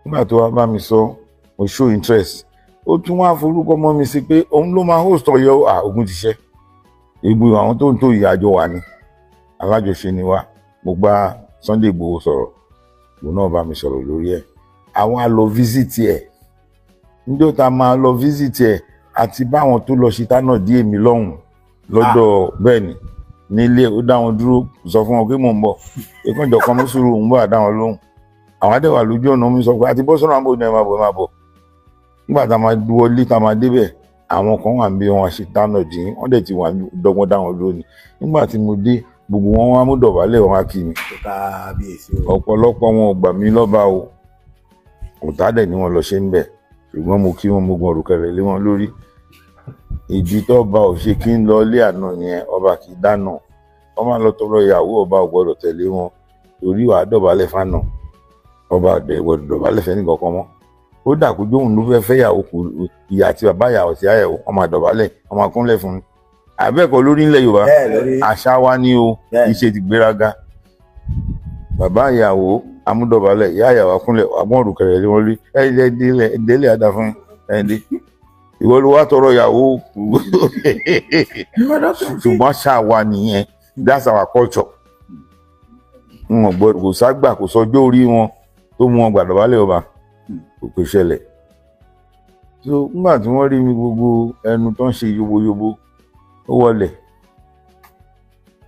Nígbà tó wá bá mi sọ, mo show interest. Ó tún wá forúkọ mọ́ mi sí pé òun ló máa host Ọ̀yọ́. À, ogun ti ṣẹ́. Gbogbo àwọn tó ń tó ìyàjọ wà ní alájọṣe ni wá. Mo gba Sunday Igboho sọ̀rọ̀, òun náà bá mi sọ̀rọ̀ lórí ẹ̀. Àwọn á lọ visit ẹ̀. Níjọ́ tá a máa lọ visit ẹ̀ àti báwọn tó lọ ṣe tánà dí èmi lọ́hùn lọ́dọ̀, bẹ́ẹ̀ ni nílé ó dá wọn dúró, sọ fún wọn pé mò ń bọ̀, ìkànjọ kan mú sùúrù, òun bọ̀, dá wọn lóhùn. Àwọn adẹ́wà lójú ọ̀nà mi sọ pé àti bọ́ sọ́nà àbò ní, ẹ máa bọ̀, ẹ máa bọ̀. Nígbà tá a máa wọlé, tá a máa débẹ̀, àwọn kan wà níbi wọn ṣe tánà dín, wọ́n dẹ̀ ti wà dọ́gbọ́n dá wọn dúró ni. Nígbà tí mo dé, gbogbo wọn wá mú dọ̀bálẹ̀, wọn wá kí mi.
Kábíyèsí o.
Ọ̀pọ̀lọpọ̀ wọn ò gbà mí lọ́ba o, ọ̀tá dẹ̀ ni wọ́n lọ ṣe ń bẹ̀, ṣùgbọ́n mo kí wọn, mo gun òrùkẹrẹ lé wọn lórí. Ìdí tó ọba ò ṣe kí ń lọ ilé àná yẹn, ọba kì í dáná. Wọ́n máa lọ tọrọ ìyàwó, ọba ò gbọ́dọ̀ tẹ̀lé wọn torí wàá dọ̀bálẹ̀ fáná. Ọba ọ̀dẹ̀ gbọ́dọ̀ dọ̀bálẹ̀ fẹ́ nìkan kan mọ́. Ó dà kó jóun ló fẹ́ fẹ́yàwó, kù ìyá àti bàbá ìyàwó sí àyẹ̀wò, wọ́n máa dọ̀bálẹ̀, wọ́n máa kúnlẹ̀ fún un. Àbẹ́ẹ̀kọ́ lórí ńlẹ̀ Yorùbá?
Bẹ́ẹ̀ lórí.
Àṣà wa ni o.
Bẹ́ẹ̀.
Kì í ṣe ti gbéraga. Bàbá ìyàwó amúdọ̀bálẹ̀, ìyá ìyàwó akúnlẹ̀, àgbọ̀n òrùkẹ̀rẹ̀ lé wọn lé ẹ délẹ̀ délẹ̀ àdá fún ẹ dé. Ìwọ ló wá tọrọ ìyàwó, ṣùgbọ́n àṣà wa nìyẹn. That's our culture. Wọn gbọ́dọ̀, kò ságbà, kò sọjọ́ orí wọn tó mú wọn gbàdọ̀bálẹ̀ ọba, kò ṣẹlẹ̀. So nígbà tí wọ́n rí mi, gbogbo ẹnu tó ń ṣe yoboyobo ó wọlẹ̀.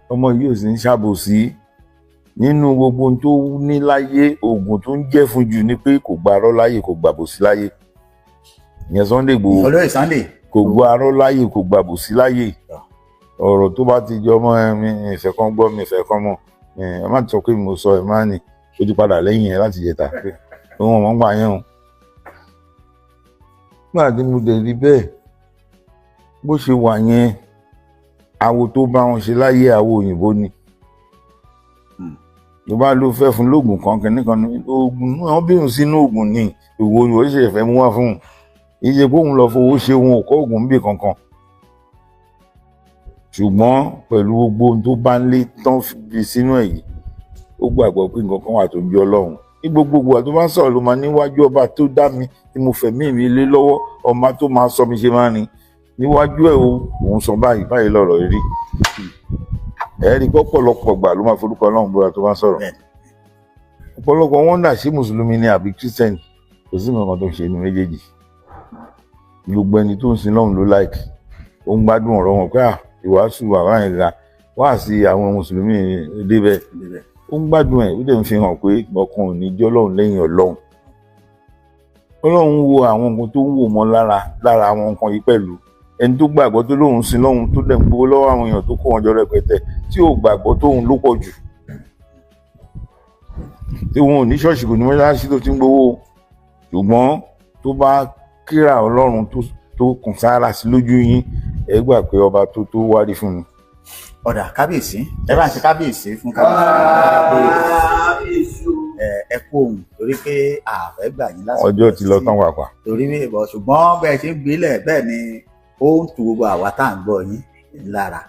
Ọmọ yìí ò sì ń ṣàbòsí nínú gbogbo ohun tó ní láyé. Oògùn tó ń jẹ́ fún jù ni pé kò gba arọ́ láyè, kò gbàbòsí láyè. Ìyẹn Sunday Igboho.
Olóyè Sunday.
Kò gba arọ́ láyè, kò gbàbòsí láyè. Ọ̀rọ̀ tó bá ti jọ mọ́ ẹ, mi ìfẹ́ kan gbọ́, mi ìfẹ́ kan mọ̀ ẹ, má sọ pé mo sọ ẹ má ní ó ti padà lẹ́yìn ẹ láti jẹta pé òun ọmọ ń gbà yẹn o. Nígbà tí mo dẹ̀ rí bẹ́ẹ̀ bó ṣe wà yẹn, awo tó bá wọn ṣe láyé, awo òyìnbó ni. Tó bá ló fẹ́ fún lóògùn kan, kìnìún kan ní oògùn náà bírun sínú oògùn ni. Ìwò ìwò ṣe fẹ́ mú wá fún un, ìṣe pé òun lọ fowó ṣe, òun ò kọ́ oògùn níbì kankan. Ṣùgbọ́n pẹ̀lú gbogbo ohun tó bá ń lé tán fi sínú ẹ̀ yìí, ó gbàgbọ́ pé nǹkan kan wà tó ń bí Ọlọ́run ní gbogbo ìgbà tó bá ń sọ̀rọ̀, ló máa níwájú ọba tó dá mi tí mo fẹ̀mí mi lé lọ́wọ́, ọba tó máa sọ mi ṣe máa rìn níwájú ẹ̀ o, òun sọ báyìí báyìí lọ̀rọ̀ rí. Ẹ rí pọ̀pọ̀lọpọ̀ gbà ló máa forúkọ Ọlọ́run búra tó bá ń sọ̀rọ̀. Ọ̀pọ̀lọpọ̀ wọn dà sí mùsùlùmí ni àbí Christian, kò sí nǹkan tó ń ṣe ní méjèèjì. Gbogbo ẹni tó ń sin Lọ́run ló like, ó ń gbádùn ọ̀rọ̀ wọn pé à ìwàásù bàbá yẹn ga wá sí àwọn mùsùlùmí débẹ̀, ó ń gbádùn ẹ̀. Ó dẹ̀ ń fi hàn pé ọkàn ò ní jẹ́ Ọlọ́run lẹ́yìn Ọlọ́run. Ọlọ́run wo àwọn nǹkan tó ń wò mọ́ lára lára àwọn nǹkan yìí pẹ̀lú ẹni tó gbàgbọ́ tó lóun sin lọ́hun, tó dẹ̀ ń gbowó lọ́wọ́ àwọn èèyàn tó kó wọn jọ rẹpẹtẹ, tí ò gbàgbọ́ tóun ló pọ̀ jù, tí wọn ò ní ṣọ́ọ̀ṣì, kò ní mọ́ṣáláṣí tó ti ń gbowó, ṣùgbọ́n tó bá kíra Ọlọ́run tó kàn sára sí lójú yín, ẹ gbà pé ọba tó tó wárí fún mi.
Ọ̀dà kábíyèsí, ẹ bá ń ṣe kábíyèsí fún kábíyèsí. Ẹ kú òun lórí. Torí pé àfẹ́ gbà yín lásìkò
Ọjọ́ ti lọ tán pàápàá.
Torí ìbọn, ṣùgbọ́n bẹ́ẹ̀ ṣe ń gbélẹ̀ bẹ́ẹ̀ ni ó ń tu gbogbo àwa tá à ń gbọ́ yín lára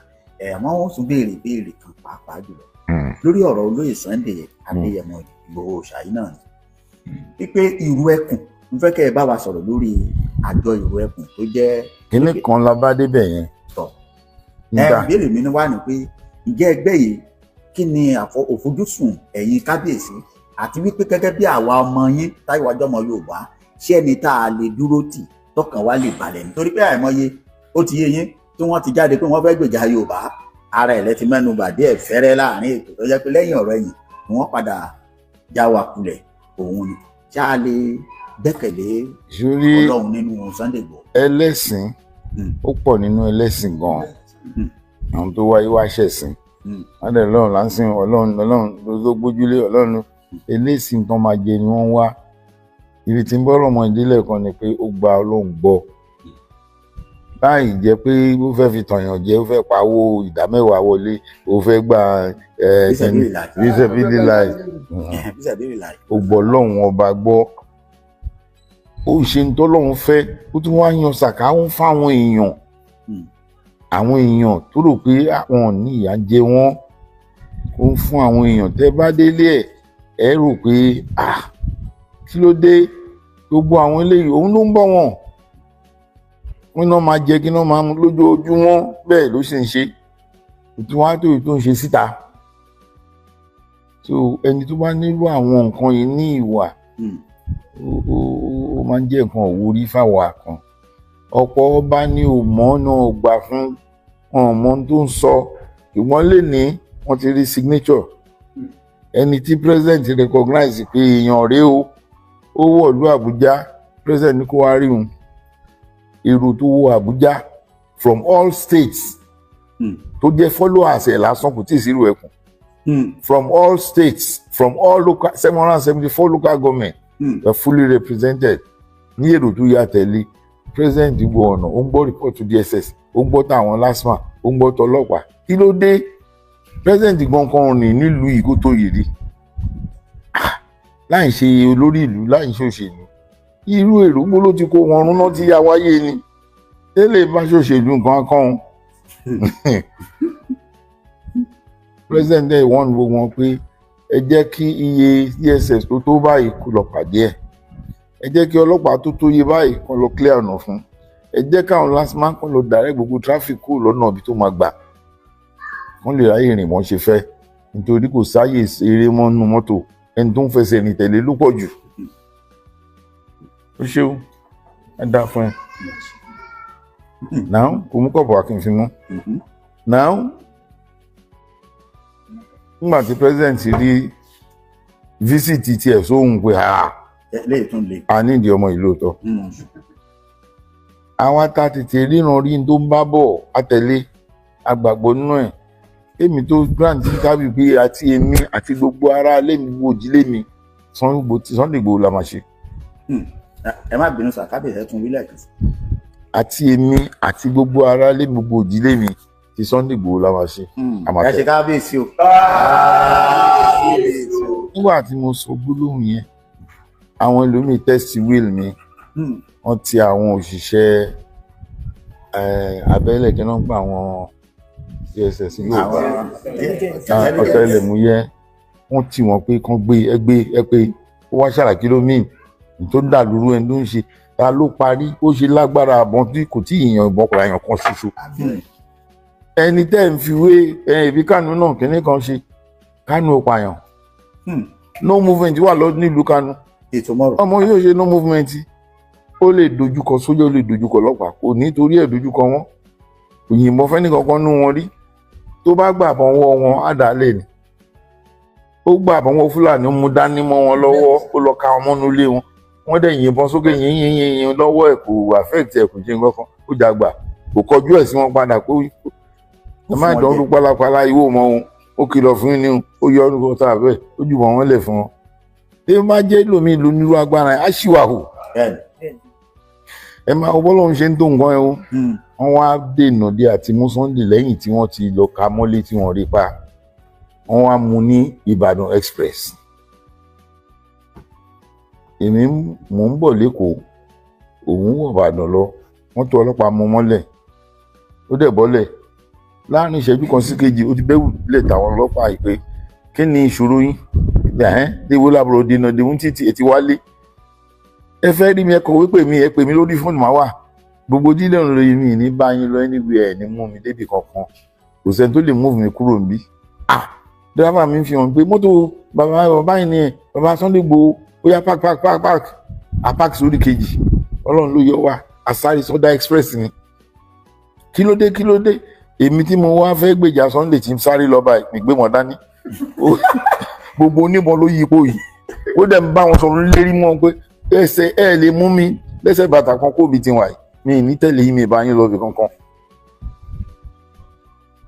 ẹ̀. Wọ́n ó tún béèrè béèrè kan pàápàá jùlọ lórí ọ̀rọ̀ olóyè Sunday Adéyẹmọ Ìgbòho Òòṣà yìí náà ni wípé ìrù ẹkùn ń fẹ́ kẹ́ ẹ bá wa sọ̀rọ̀ lórí àjọ ìrù ẹkùn tó jẹ́
Kinní kan la bá débẹ̀ yẹn.
Tọ̀ ẹ.
Nígbà
Ìbéèrè mi ni wà ní pé ǹjẹ́ ẹgbẹ́ yìí, kí ni òfojúsùn ẹ̀yin kábíyèsí, àti wípé gẹ́gẹ́ bí àwa ọmọ yín táyọ̀ ọmọ Yorùbá, ṣé ẹni tá a lè dúró tì tọkàn wa lè balẹ̀? Nítorí pé àìmọye, ó ti yé yín, tí wọ́n ti jáde pé wọ́n fẹ́ gbèjà Yorùbá, ara ẹ̀ lẹ ti mẹ́nu bà díẹ̀ fẹ́rẹ́ láàrin ètò, tó jẹ́ pé lẹ́yìn ọ̀rọ̀ ẹ̀yìn ni wọ́n padà já wa kulẹ̀. Òun ni ṣá a lè gbẹ́kẹ̀lé
Sórí
Ọlọ́run nínú Sunday Igboho?
Ẹlẹ́sìn, ó pọ̀ nínú ẹlẹ́sìn gan-an. Àwọn tó wáyé wá ṣẹ̀sìn, wọ́n dẹ̀ Ọlọ́run là ń sìn, Ọlọ́run, Ọlọ́run ló gbójúlé Ọlọ́run. Ẹlẹ́sìn tán máa jẹ ni wọ́n wá. Ibi tí ń bọ́ ọmọ ìdílé kan ni pé ó gba Ọlọ́run gbọ́, láì jẹ́ pé ó fẹ́ fi tọ̀yàn jẹ, ó fẹ́ pawó ìdá mẹ́wàá wọlé, ó fẹ́ gba
Bísẹ̀bílì
láì.
Bísẹ̀bílì láì.
Ó gbọ́ Ọlọ́run ọba gbọ́, ó ṣe ń tọ́lọ́run fẹ́, ó tún wá yan sàká, ó ń fáwọn èèyàn, àwọn èèyàn tó rò pé àwọn ò ní ìyà ń jẹ wọ́n, ó ń fún àwọn èèyàn. Tẹ́ bá délé ẹ̀, ẹ rò pé, ah, kí ló dé? Gbogbo àwọn eléyìí, òun ló ń bọ̀ wọ́n, wọ́n náà máa jẹ, kí náà máa mú lójoojúmọ́. Bẹ́ẹ̀ ló sì ń ṣe tí wọ́n á tó èyí tó ń ṣe síta. So ẹni tó bá nílò àwọn nǹkan yìí ní ìwà, ó máa ń jẹ́ nǹkan òwúrí fáwọn kan. Ọ̀pọ̀ ọba ní ò mọ̀ náà gbà fún wọn, ò mọ̀ ohun tó ń sọ, ṣùgbọ́n lè wọ́n ti rí signature ẹni tí president recognize pé èèyàn rèé o. Ó wọ̀lú Àbújá, president ní kó wá rí òun. Èrò tó wọ Àbújá from all states tó jẹ́ followers ẹ̀ lásán, kò tí ì sírò ẹkùn, from all states, from all local 774 local government were fully represented ní èrò tó yà tẹ̀lé president. Gbọ́ ọ̀nà, ó ń gbọ́ report to DSS, ó ń gbọ́ tàwọn LASTMA, ó ń gbọ́ tọlọ́pàá. Kí ló dé? President gan kan rìn nílùú yìí kó tó yìí rí. Ah, láì ṣe olórí ìlú, láì ṣe òṣèlú, irú èrò gbó ló ti kó wọn rún náà ti yá wáyé ni tẹ́lẹ̀ bá ṣòṣèlú nǹkan kan. President ẹ̀ wọ́n gbogbo wọn pé ẹ jẹ́ kí iye DSS tó tó báyìí kó lọ pàdé ẹ̀, ẹ jẹ́ kí ọlọ́pàá tó tó iye báyìí kó lọ clear ọ̀nà fún, ẹ jẹ́ káwọn LASTMA kó lọ direct gbogbo traffic kúrò lọ́nà ibi tó máa gbà, wọ́n lè ráyè rìn wọ́n ṣe fẹ́, nítorí kò sáyè eré mọ́nú mọ́tò. Ẹni tó ń fẹsẹ̀ rìn tẹ̀lé ló pọ̀ jù. Ó ṣeun, ẹ dáa fún ẹ. Now, kò mú kọ̀pọ̀ akin fi mú. Now, nígbà tí president rí visit tiẹ̀ sóhun pé, ah,
Léyìí tún le.
A nídìí ọmọ ìlú òótọ́. Àwa tá a tètè ríran rí n tó ń bá bọ̀, àtẹ̀lé agbàgbọ́ nínú ẹ̀. Èmi tó grant interview pé àti èmi àti gbogbo ará ilé mi, gbogbo òjìlé mi, Sunday Igboho la máa ṣe.
Ẹ má bínú sà, kábíyèsí, ẹ tún wí lẹ́ẹ̀kan sí.
Àti èmi àti gbogbo ará ilé mi, gbogbo òjìlé mi, ti Sunday Igboho la máa ṣe. A máa
Ẹ
tẹ̀.
ṣe kábíyèsí o.
Kábíyèsí o.
Nígbà tí mo sọ gbólóhùn yẹn, àwọn ẹlòmíì test will mi. Wọ́n ti àwọn òṣìṣẹ́ abẹ́lẹ̀ kí wọ́n gba àwọn DSS yóò bá ọ̀tẹlẹ̀múyẹ́, wọ́n tì wọ́n pé kán gbé ẹgbẹ́ ẹ pé ó wá ṣàlàyé ló míì tó ń dà lóru. Ẹni tó ń ṣe ta ló parí, ó ṣe lágbára àbọ̀n tí kò tí ì yan ìbọn kọ̀ọ̀rọ̀ àyàn kan ṣoṣo. Ẹni tẹ́ ń fi wé ìbí Kánú náà, kínní kan ṣe Kánú, ó pààyàn. No movement wà lọ nílùú Kánú.
Ètò mọ́rọ̀.
Ọmọ yóò ṣe no movement, ó lè dojúkọ sójà, ó lè dojúkọ ọlọ́pàá, kò ní torí ẹ̀ dojúkọ wọn, kò yìnbọn fẹ́ni kankan nú wọn rí. Tó bá gbà bọ́n wọ́ wọn, á dà á lẹ̀ ni. Ó gbà bọ́n wọ́ Fúlàní, ó mú dání mọ́ wọn lọ́wọ́, ó lọ ka wọn mọ́nú ilé wọn, wọ́n dẹ̀ yìnbọn sókè yín yín yín yín lọ́wọ́ ẹ̀, kò affect ẹ̀, kò jẹ́ nǹkan kan. Ó jàgbà, kò kọjú ẹ̀ sí wọn padà pé ẹ má dán ọdún pálapàla ìwò mọ́ wọn. Ó kìlọ̀ fún yín ni ó yọ ọdún kan tá a bẹ́ẹ̀, ó jùmọ̀ wọn lẹ̀ fún wọn. Bí ó bá jẹ́ lómi ìlú nírú agbára ẹ̀ á ṣì wà hù.
Bẹ́ẹ̀ni.
Ẹ máa wọ bọ́lọ́run ṣe ń tó nǹkan ẹ o. Wọ́n wá dènà dé àti mú Sunday lẹ́yìn tí wọ́n ti lọ ka mọ́lé tí wọ́n rí pa. Wọ́n wá mú ní Ìbàdàn Express. Èmi mò ń bọ̀ lẹ́kọ̀ọ́, òun wọ̀ Ìbàdàn lọ, mọ́tò ọlọ́pàá mú mọ́lẹ̀, ó dẹ̀ bọ́lẹ̀. Láàrin ìṣẹ́jú kan sí kejì, ó ti bẹ́wù lẹ̀ tàwọn ọlọ́pàá yìí pé kí ni ìṣòro yín? Ẹ̀hẹ́n, déwó lábúrò dènà dèmú títí ẹ ti wálé. Ẹ fẹ́ rí mi, ẹ kọ̀wé pè mí, ẹ pè mí lórí fóònù máa wà. Gbogbo dídẹ̀ ń lóye mi ní bá yín lọ anywhere, ẹ̀ ní mú mi débi kankan. Kò sẹ́ni tó lè move mi kúrò níbí. Ah, dírẹ́fà mi fi hàn pé mọ́tò bàbá bàbá yìí ni ẹ̀, bàbá Sunday Igboho, ó yá park park park park. A park sórí kejì. Ọlọ́run ló yọ wá. Asáré Sọdá Express ni. Kí ló dé, kí ló dé? Èmi tí mo wá fẹ́ gbèjà Sunday tí ń sáré lọ báyìí, mi gbé wọn dání. Gbogbo oníbọn ló yí ipò yìí. Ó dẹ̀ ń bá wọn sọ̀rọ̀ lérí mọ́ pé ẹsẹ̀ ẹ lè mú mi lẹ́sẹ̀ bàtà kan kó bi ti wà yìí. Mi ní tẹ̀lé yín, mi bá yín lọ bí kankan.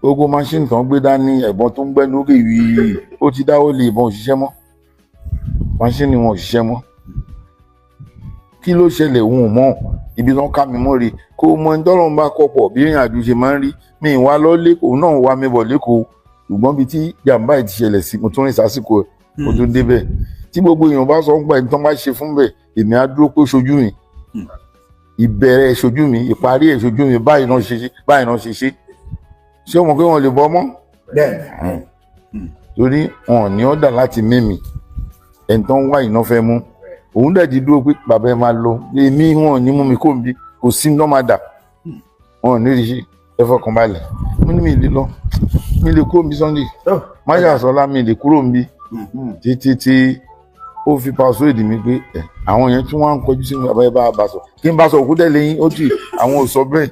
Gbogbo machine kan gbé dání, ẹ̀bọn tó ń gbẹ́nu lókè wíì, ó ti dáwọ́ lé ìbọn òṣìṣẹ́ mọ́. Machine wọn òṣìṣẹ́ mọ́. Kí ló ṣẹlẹ̀ òun ò mọ̀, ibi tó ń ká mi mọ́ rè kó mọ ẹni tọ́lọ́run bá kọ pọ̀ bí ìrìn àjò ṣe máa ń rí. Mi wá lọ lẹ́kọ̀ọ́ náà wá mi bọ̀ lẹ́kọ̀ọ́, ṣùgbọ́n ibi tí jàǹbá yìí ti ṣẹlẹ̀ sí, mo tún rìn sásìkò ẹ̀, mo tún débẹ̀. Tí gbogbo èèyàn bá sọ ń pa ẹni tó bá ṣe fún bẹ̀, èmi á dúró pé ṣojú mi, ìbẹ̀rẹ̀ ṣojú mi, ìparí ẹ̀ ṣojú mi, báyìí náà ṣe ṣe, báyìí náà ṣe ṣe. Ṣé o mọ̀ pé wọ́n lè bọ́ mọ́?
Bẹ́ẹ̀ni.
Torí wọn ò ní ọ̀dà láti mímì, ẹni tó ń wá iná fẹ́ mú. Òun dẹ̀ ti dúró pé bàbá ẹ máa lọ, èmi wọn ò ní mú mi kó n bí, kò sí ní máa dà, wọn ò ní rí ṣe, ẹ fọkàn balẹ̀. Mo ní mi lè lọ, mi lè kúrò níbi Sunday máyà sọlá, mi lè kúrò níbi títí tí ó fi persuade mi pé ẹ àwọn yẹn tí wọ́n á ń kọjú sí mi, bàbá ẹ bá sọ kí n bá sọ òkú tẹ̀lé yín, ó tì àwọn ò sọ bẹ́ẹ̀.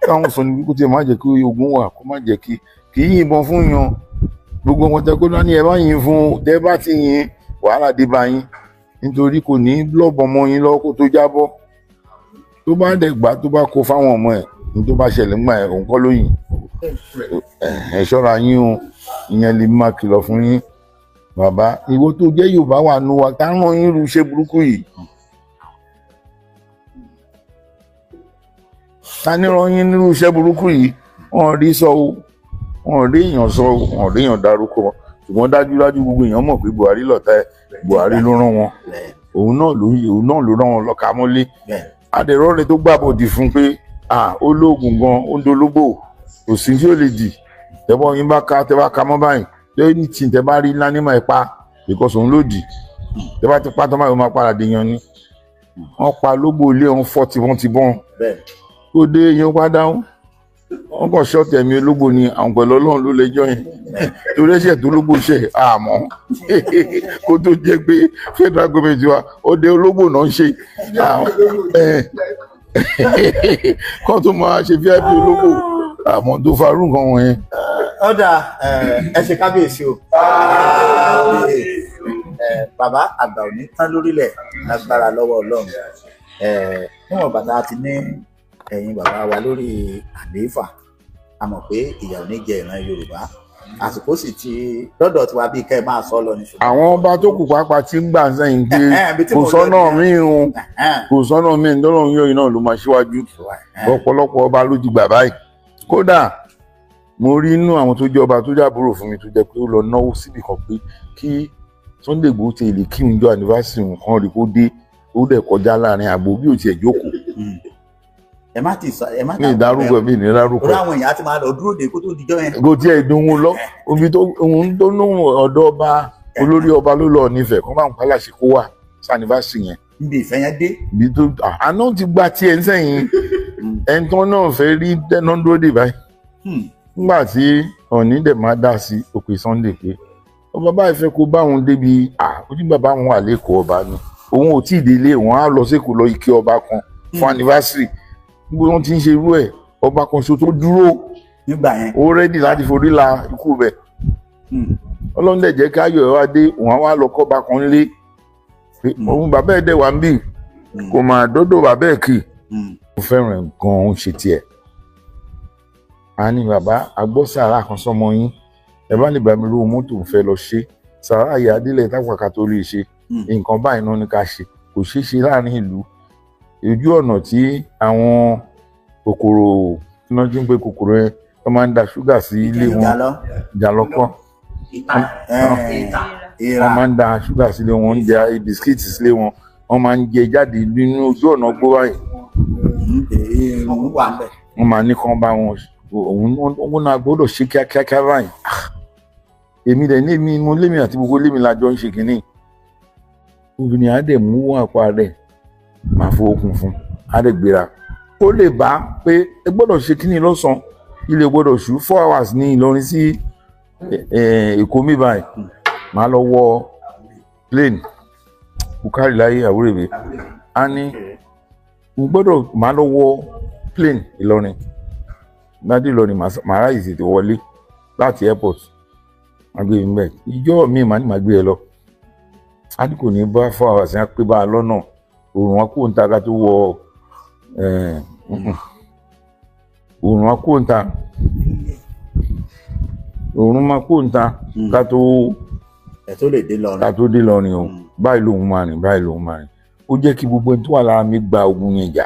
Káwọn sọ ni kó tiẹ̀ má jẹ́ kí ogun wà, kó má jẹ́ kí kì í yìnbọn fún yan. Gbogbo wọn tẹ kó dání ẹ bá yìn fún, tẹ bá ti yìn wàhálà dé bá yín, nítorí kò ní lọ́bọ̀n mọ́ yín lọ́wọ́ kó tó jábọ́. Tó bá dẹ̀ gbà, tó bá kó fáwọn ọmọ ẹ̀ ní tó bá ṣẹlẹ̀ ńgbà ẹ̀, òun kọ́ ló yìn. Ẹ ṣọ́ra yín o, ìyẹn lè máa kìlọ̀ fún yín. Bàbá ìwọ tó jẹ́ Yorùbá wà nù wa, tá ràn yín irú iṣẹ́ burúkú yìí? Ta ní ràn yín irú iṣẹ́ burúkú yìí? Wọ́n rí sọ o, wọ́n rí èèyàn sọ o, wọ́n rí èèyàn dárúkọ. Ṣùgbọ́n dájúdájú gbogbo èèyàn mọ̀ pé Buhari lọ̀tá ẹ̀, Buhari ló rán wọn. Òun náà ló rán wọn lọ́ka mọ́lé. Adẹ̀rọ̀ rẹ̀ tó gbàbọ̀dì fún pé ó lóògùn gan, ó ń dológbò, kò sí tí ó lè dì. Tẹ́bọ̀ yín bá ka, tẹ́ bá ka mọ́ báyìí, lẹ́yìn tí tẹ́ bá rí ńlá ní máa pa, because òun ló dì. Tẹ́ bá ti pa tán báyìí, ó máa padà dé yan ni. Wọ́n pa lógbò ilé òun fọ́ tibọ́ntibọ́n. Ó dé yẹn wá dáhùn. Wọ́n kàn ṣọ́ọ̀tì ẹ̀mí ológbò ni, àwọn pẹ̀lú Ọlọ́run ló lẹ́jọ́ yẹn. Torí ẹ̀ṣẹ̀ tó lógbò ṣẹ̀ àmọ́ kó tó jẹ́ pé federal government wa ó dé ológbò náà ń ṣe. Kó tó máa ṣe VIP ológbò àmọ́ tó farú nǹkan wọ̀nyẹn.
Ọ̀dà ẹ ṣe kábíyèsí o. Bàbá àgbà ò ní tán lórílẹ̀ lágbára lọ́wọ́ Ọlọ́run. Níwọ̀n bàtà ti ní ẹ̀yin bàbá wa lórí àlééfà, a mọ̀ pé ìyà ò ní jẹ ìran Yorùbá. Àsìkò sì ti lọ́dọ̀ tiwa bíi kẹ́ ẹ máa sọ lọ ní ṣùgbọ́n.
Àwọn ọba tó kù pàápàá ti ń gbà sẹ́yìn pé kò sọ́nà míì o, kò sọ́nà míì, ńdọ́rọ̀ yóò náà ló máa ṣíwájú. Ọ̀pọ̀lọpọ̀ ọba ló ti gbà báyìí. Kódà mo rí inú àwọn tó jẹ́ ọba tó jábúrò fún mi tó jẹ́ pé ó lọ náwó síbì kan pé kí Sunday Igboho ti lè kí òun jọ anniversary nǹkan rí kó dé, ó dẹ̀ kọjá láàrin àgbo bí ò tiẹ̀ jókòó.
Ẹ má ti sọ, ẹ má
mi ìdárúkọ, mi ní dárúkọ.
Orí àwọn èèyàn á ti máa lọ dúró de kó tó dijọ́ yẹn.
Kò tiẹ̀ dùn lọ, omi tó òun tó nù ọ̀dọ̀ ọba olórí ọba ló lọ nífẹ̀ẹ́ kó máa ń pálàṣẹ kó wà sanifásitì yẹn.
Níbi ìfẹ́ yẹn dé.
Ibi tó àná ti gba tiẹ̀ ń sẹ́yìn, ẹni tó náà fẹ́ rí tẹ́ná dúró dè báyìí. Nígbà tí Ọ̀ọ̀ni dẹ̀ máa dá sí òpè Sunday pé ọba báyìí fẹ́ kó bá òun débi, ó ní bàbá òun wà lẹ́kọ̀ọ́ ọba ni òun ò tí ì délé, òun á lọ sékòó lọ ike ọba kan fún anniversary. Gbogbo wọn ti ń ṣe irú ẹ̀, ọba kan ṣo tó dúró
nígbà yẹn,
ó rẹ́dì láti forí la ikú bẹ̀. Ọlọ́run dẹ̀ jẹ́ káyọ̀ ẹ̀ wá dé, òun á wá lọ kọ́ba kan lé. Òun bàbá ẹ̀ dẹ̀ wá ń bì, kò mà dọ́dọ̀ bàbá ẹ̀ kì. Mo fẹ́ràn ẹ̀ gan-an, ó ṣe tiẹ̀. A ní bàbá agbọ́ sàrà kan sọmọ yín, ẹ bá lè bá mi rówó mọ́tò ń fẹ́ lọ ṣe sàrà ìyá adílẹ̀ tápàkà tó lè ṣe nǹkan báyìí náà ní ká ṣe, kò ṣeé ṣe láàrin ìlú. Ojú ọ̀nà tí àwọn kòkòrò tí wọ́n ti ń pe kòkòrò yẹn tó máa ń da ṣúgà sí ilé wọn, ìjàlọ́kọ́, wọ́n máa ń da ṣúgà sílé wọn, ń jẹ bisikíìtì sílé wọn. Wọ́n máa ń jẹ jáde nínú ojú ọ̀nà gbó báyìí.
Wọ́n wà ń bẹ̀.
Wọ́n máa ní kán bá wọn, òun òun náà gbọ́dọ̀ ṣe kíákíá báyìí. Ah, èmi dẹ̀ ní èmi mo lémi àti gbogbo lémi la jọ ń ṣe kínní. Obìnrin á dẹ̀ mú àpò rẹ̀, máa fowó kún fún, á dẹ̀ gbéra ó lè bá pé ẹ gbọ́dọ̀ ṣe kínní lọ́sàn-án, ilé gbọ́dọ̀ ṣú. 4 hours ní Ìlọrin sí Èkó mi báyìí. Màá lọ wọ plane Bukari láyé àwúrẹ́bẹ̀ á ní mo gbọ́dọ̀ màá lọ wọ plane Ìlọrin gbadé Ìlọrin, màá ráyè tètè wọlé láti airport, màá gbé mi bẹ́ẹ̀. Ìjọ mi màá ní màá gbé ẹ lọ, á ní kò ní bá 4 hours yẹn pé bá a lọ́nà òòrùn wa kúrò ń ta ká tó wọ òòrùn wa kúrò ń ta, òòrùn máa kúrò ń ta ká tó
Ẹ tó lè dé lọrin.
Ká tó dé lọrin o. Báyìí lòun máa rìn, báyìí lòun máa rìn. Ó jẹ́ kí gbogbo ẹni tó wà lára mi gba ogun yẹn jà.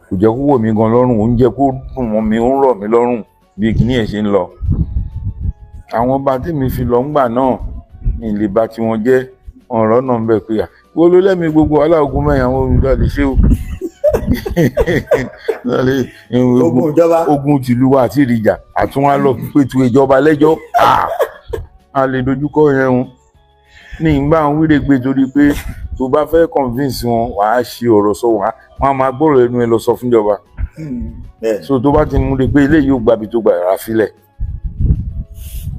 Kò jẹ́ kó wọ̀ mí gan lọ́rùn, ó ń jẹ́ kó dùn mọ́ mi, ó ń rọ̀ mí lọ́rùn bí kíní ẹ̀ ṣe ń lọ. Àwọn ọba tí mi fi lọ ńgbà náà ní ilé bá tí wọ́n jẹ́ ọ̀rọ̀ náà ń bẹ̀ pé à wọ́n ló lẹ́mìí gbogbo wàhálà ogun mẹ́rin àwọn olùdó lè ṣe o.
Ogun ìjọba.
Ogun tìlú wa àti ìrìjà àtúnwá lọ pẹ̀tù ìjọba lẹ́jọ́. Ah! A lè dojúkọ yẹn o ní ìgbà àwọn wírégbé torí pé tó bá fẹ́ convince wọn, wàá ṣe ọ̀rọ̀ sọ, wàá wọn á máa gbọ́rọ̀ ẹnu ẹ lọ sọ fúnjọba. So tó bá ti mú de pé eléyìí ò gbàbí tó gbà rà sílẹ̀.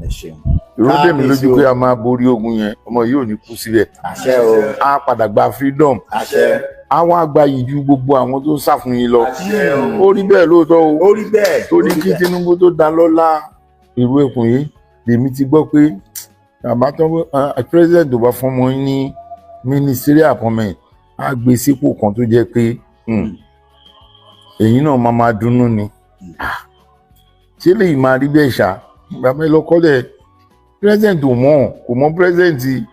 Ẹ ṣeun.
Ìró dèmi
Kábíyèsí
lójú
o.
pé a máa borí ogun yẹn, ọmọ yìí ò ní kú síbẹ̀.
Àṣẹ o.
Á padà gba freedom.
Àṣẹ.
Á wá gba yìí ju gbogbo àwọn tó ń sá fún yín lọ. Ó rí bẹ́ẹ̀ lóòótọ́ o.
Ó rí bẹ́ẹ̀.
Torí
Ó rí
kí
bẹ́ẹ̀.
Tinubu tó dá lọ́lá ìlú ẹkùn yìí lèmi ti gbọ́ pé bàbá tó president tó bá fún ọmọ yín ní ministerial appointment, á gbé sípò kan tó jẹ́ pé èyí náà máa máa dunnú ni. Ah, ṣé lè máa rí bẹ́ẹ̀ ṣá? Bàbá ẹ lọ kọ́lẹ̀ president ò mọ̀, kò mọ̀ president.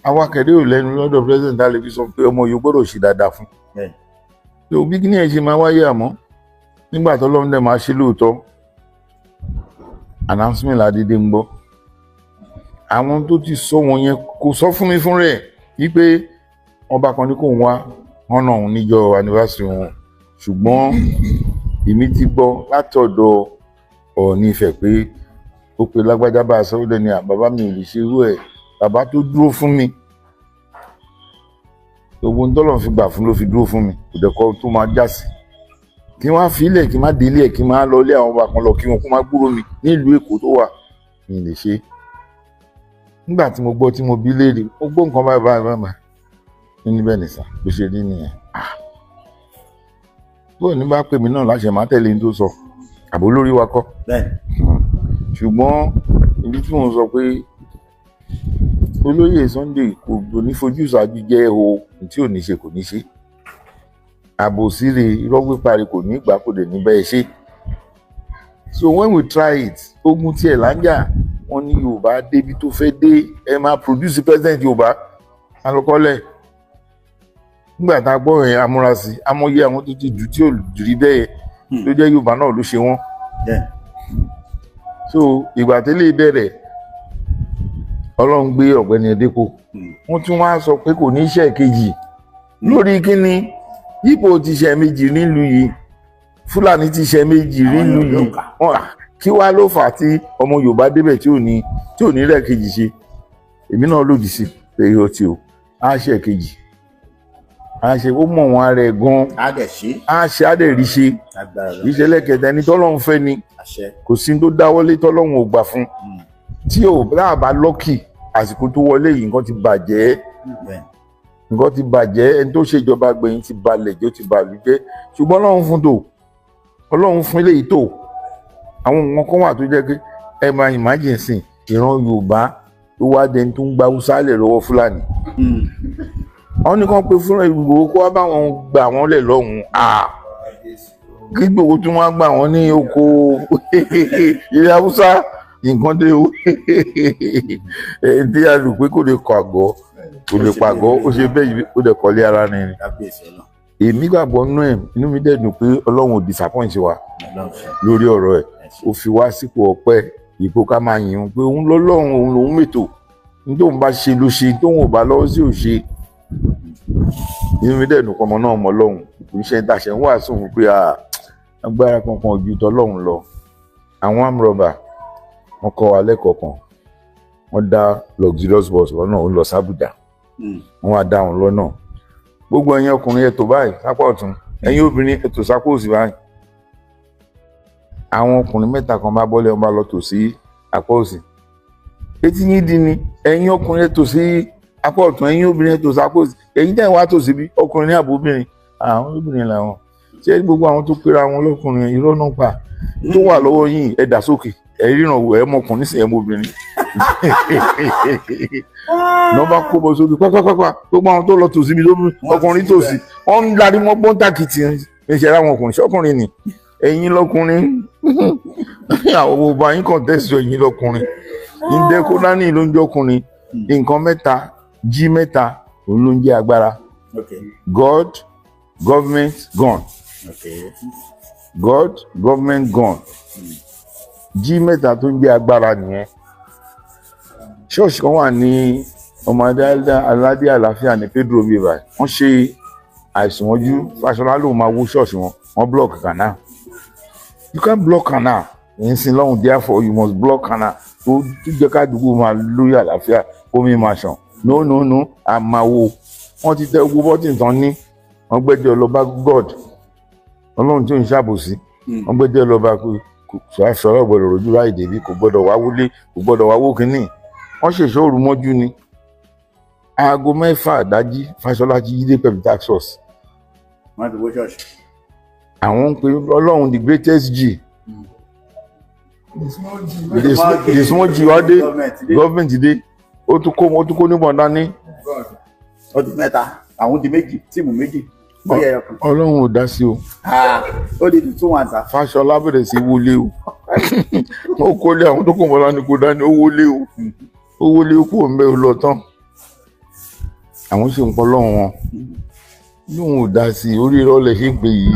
Àwa kẹ̀dé ò lẹ́nu lọ́dọ̀ president á lè fi sọ pé ọmọ yìí gbọ́dọ̀ ṣe dáadáa fún tó bí kí ni ẹ ṣe máa wáyé. Àmọ́ nígbà tó lọ́run dẹ̀ máa ṣe lóòótọ́, announcement ládédé ń gbọ́. Àwọn tó ti sọ wọn yẹn kò sọ fún mi fún rẹ̀ wípé ọba kan ní kò ń wá ọ̀nà òun níjọ́ anniversary wọn, ṣùgbọ́n èmi ti gbọ́ látọ̀dọ̀ Ọọ̀ni Ifẹ̀ pé ó pe lágbájá bá a sọ, ó dẹ̀ ní bàbá mi ò lè ṣe irú ẹ̀, bàbá tó dúró fún mi, gbogbo ń tọ́lọ̀ fi gbà fún ló fi dúró fún mi, kò dẹ̀ kọ́ tó máa já sí kí wọ́n á fi ilẹ̀, kí n má délé ẹ̀, kí n má lọ ilé àwọn ọba kan lọ kí wọn kó má gbúrò mi nílùú Èkó tó wà mi lè ṣe. Nígbà tí mo gbọ́ tí mo bí léèrè, mo gbọ́ nǹkan báyìí báyìí báyìí báyìí ní bẹ́ẹ̀ nìsà bó ṣe rí nìyẹn. Ah, bóun ní bá pè mí náà láṣẹ má tẹ̀lé ní tó sọ àbó lórí wa kọ́. Ṣùgbọ́n ibi tí mò ń sọ pé olóyè Sunday kò ní fojú ìṣáájú jẹ́ o, tí ò ní ṣe kò ní ṣe, àbòsí rè, irọ́ pípa rè, kò ní gbà, kò dẹ̀ ní bẹ́ẹ̀ ṣe. So when we try it, ogun tiẹ̀ lájà wọ́n ní Yorùbá débi tó fẹ́ dé, ẹ máa produce president Yorùbá alọ́kọ́lẹ̀. Nígbà tá a gbọ́ yẹn, amúrasí amóye àwọn tó ti jù tí ò rí bẹ́ẹ̀ tó jẹ́ Yorùbá náà ló ṣe wọ́n. So ìgbà tẹ́lẹ̀ bẹ̀rẹ̀, Ọlọ́run gbé ọ̀gbẹ́ni Ẹ̀dẹ́kọ̀, wọ́n tún wá sọ pé kò ní iṣẹ́ kejì lórí kíni. Ipò ti ṣe méjì nílùú yìí, Fúlàní ti ṣe méjì nílùú yìí. Kí wá ló fà á tí ọmọ Yorùbá débẹ̀ tí ò ní rẹ̀ kejì ṣe? Èmi náà lòdì sí pé ó ti o á ṣe kejì, á ṣe, ó mọ̀ wọn ara ẹ̀ gan.
Á dẹ̀ ṣe.
Á ṣe, á dẹ̀ rí ṣe.
Agbára lọ.
Ìṣẹ̀lẹ̀ kẹta, ẹni tọ́lọ́run fẹ́ ni.
Àṣẹ.
Kò sí tó dáwọ́lé tọ́lọ́run ò gbà fún tí ò láàbá lọ́kì. Àsìkò tó wọlé yìí, nǹkan ti bàjẹ́. Nǹkan ti bàjẹ́. Ẹni tó ṣèjọba gbẹ̀yìn ti balẹ̀ jẹ́, ó ti bàlú jẹ́, ṣùgbọ́n Ọlọ́run fún tò, Ọlọ́run fún eléyìí tó. Àwọn nǹkan kan wà tó jẹ́ pé ẹ máa imagine sìn ìran Yorùbá tó wá dẹni tó ń gba Haúsá lẹ̀ lọ́wọ́ Fúlàní. Wọ́n ní kàn pé fúnra Ìgbòho kó wá bá wọn gbà wọ́n lẹ̀ lọ́hùn-ún, kí Ìgbòho tún wá gbà wọ́n ní oko ilẹ̀ Haúsá. Nǹkan dé o. Tí a rò pé kò lè kọ àgọ́, kò lè pàgọ́, ó ṣe bẹ́ẹ̀, ó dẹ̀ kọ́lé ara ni.
Kábíyèsí Ọlọ́run.
Èmi gbàgbọ́ nínú ẹ̀, inú mi dẹ̀ dùn pé Ọlọ́run ò disappoint wa
Ọlọ́run ṣe.
lórí ọ̀rọ̀ ẹ̀.
Ẹ ṣé.
Ó fi wá sípò ọpẹ́, ipò ká máa yìn ín pé òun lọ́lọ́run, òun lòún mètò. Ní tóun bá ṣe ló ṣe, tóun ò bá lọ́wọ́ sí ò ṣe. Inú mi dẹ̀ dùn pé ọmọ náà mọ Ọlọ́run. Kò ń ṣe ń tàṣẹ ń wàásù fún pé agbára kankan ò ju tọlọ́run lọ. Àwọn amrọ̀bà wọ́n kọ́ wa lẹ́kọ̀ọ́ kan, wọ́n dá luxurious bus lọ́nà, ó ń lọ sábùjá. Wọ́n wá dá wọn lọ́nà. Gbogbo ẹ̀yin ọkùnrin, ẹ tò báyìí sápá ọ̀tún, ẹ̀yin obìnrin, ẹ tò sápá òsì báyìí. Àwọn ọkùnrin mẹ́ta kan bá bọ́lẹ̀, wọn bá lọ tò sí apá òsì. Etí yín di ni, ẹ̀yin ọkùnrin, ẹ tò sí apá ọ̀tún, ẹ̀yin obìnrin, ẹ tò sí apá òsì. Ẹ̀yin tẹ̀ wá tò síbí, ọkùnrin ní àbò obìnrin? Àwọn obìnrin làwọn. Ṣé gbogbo àwọn tó pera wọn lọ́kùnrin, irọ́ náà pa tó wà lọ́wọ́ yín? Ẹ dà sókè, ẹ ríran wò, ẹ mọkùnrin sí, ẹ mọ obìnrin. Nọmba kó bọ sókè pápápápá. Gbogbo àwọn tó lọ tò síbi lóbi ọkùnrin tò sí, wọn ń darí mọ́ gbọ́ntàkìtì ìṣẹ̀lẹ̀. Àwọn ọkùnrin ṣọkùnrin ni ẹ̀yin lọ́kùnrin, àwọn ọba yín kàn tẹ̀sí ẹ̀yin lọ́kùnrin. Ǹdẹ́kọ́dání ló ń jọkùnrin. Nǹkan mẹ́ta jí mẹ́ta, òun ló ń jẹ́ agbára: God, government, gun. God, government, gun. Jí mẹ́ta tó ń jẹ́ agbára nìyẹn. Ṣọ́ọ̀ṣì kan wà ní ọmọdé aládé àlàáfíà ní Pedro bíbá. Wọ́n ṣe àìsàn ojú. Fáṣọlá lòun máa wó ṣọ́ọ̀ṣì wọn. Wọ́n block canal. You can't block canal. Ẹ̀yin sin lọ́hùn, therefore you must block canal tó jẹ́ kádùúgbò máa lórí àlàáfíà, kómi máa ṣàn. No, no, no, àmàwò wọ́n ti tẹ gbogbo button tán ní. Wọ́n gbẹ́jọ́ lọ bá God, Ọlọ́run tí ò ń ṣàbòsí. Wọ́n gbẹ́jọ́ lọ bá pé sọ̀rọ̀ gbọ́dọ̀ rojú ráì débi, kò gbọ́dọ̀ wá wọlé, kò gbọ́dọ̀ wá wó kínní. Wọ́n ṣèṣọ́ òru mọ́jú ni. Aago 6 àdájí, Fáṣọlá ti jí dé pẹ̀lú task force.
Wọ́n ti wó ṣọ́ọ̀ṣì.
Àwọn ń pe Ọlọ́run the greatest G, the small G wá dé, government dé. Ó tún kó níbọn dání.
Ó di mẹ́ta, àwọn di méjì, team méjì, ó yẹ ẹyọ kan.
Ọlọ́run ò dá sí o.
Ah, ó di 2-1 sá.
Fáṣọlá bẹ̀rẹ̀ sí wọlé o. Ó kólé àwọn tó kò mọ́lá ní kò dání. Ó wọlé o, ó wọlé, ó kúrò ńbẹ̀, ó lọ tán. Àwọn sì ń pọ́ lọ́hùn wọn lóun ò dá sí i. Orí irọ́ lẹ̀ ṣe ń pè yìí.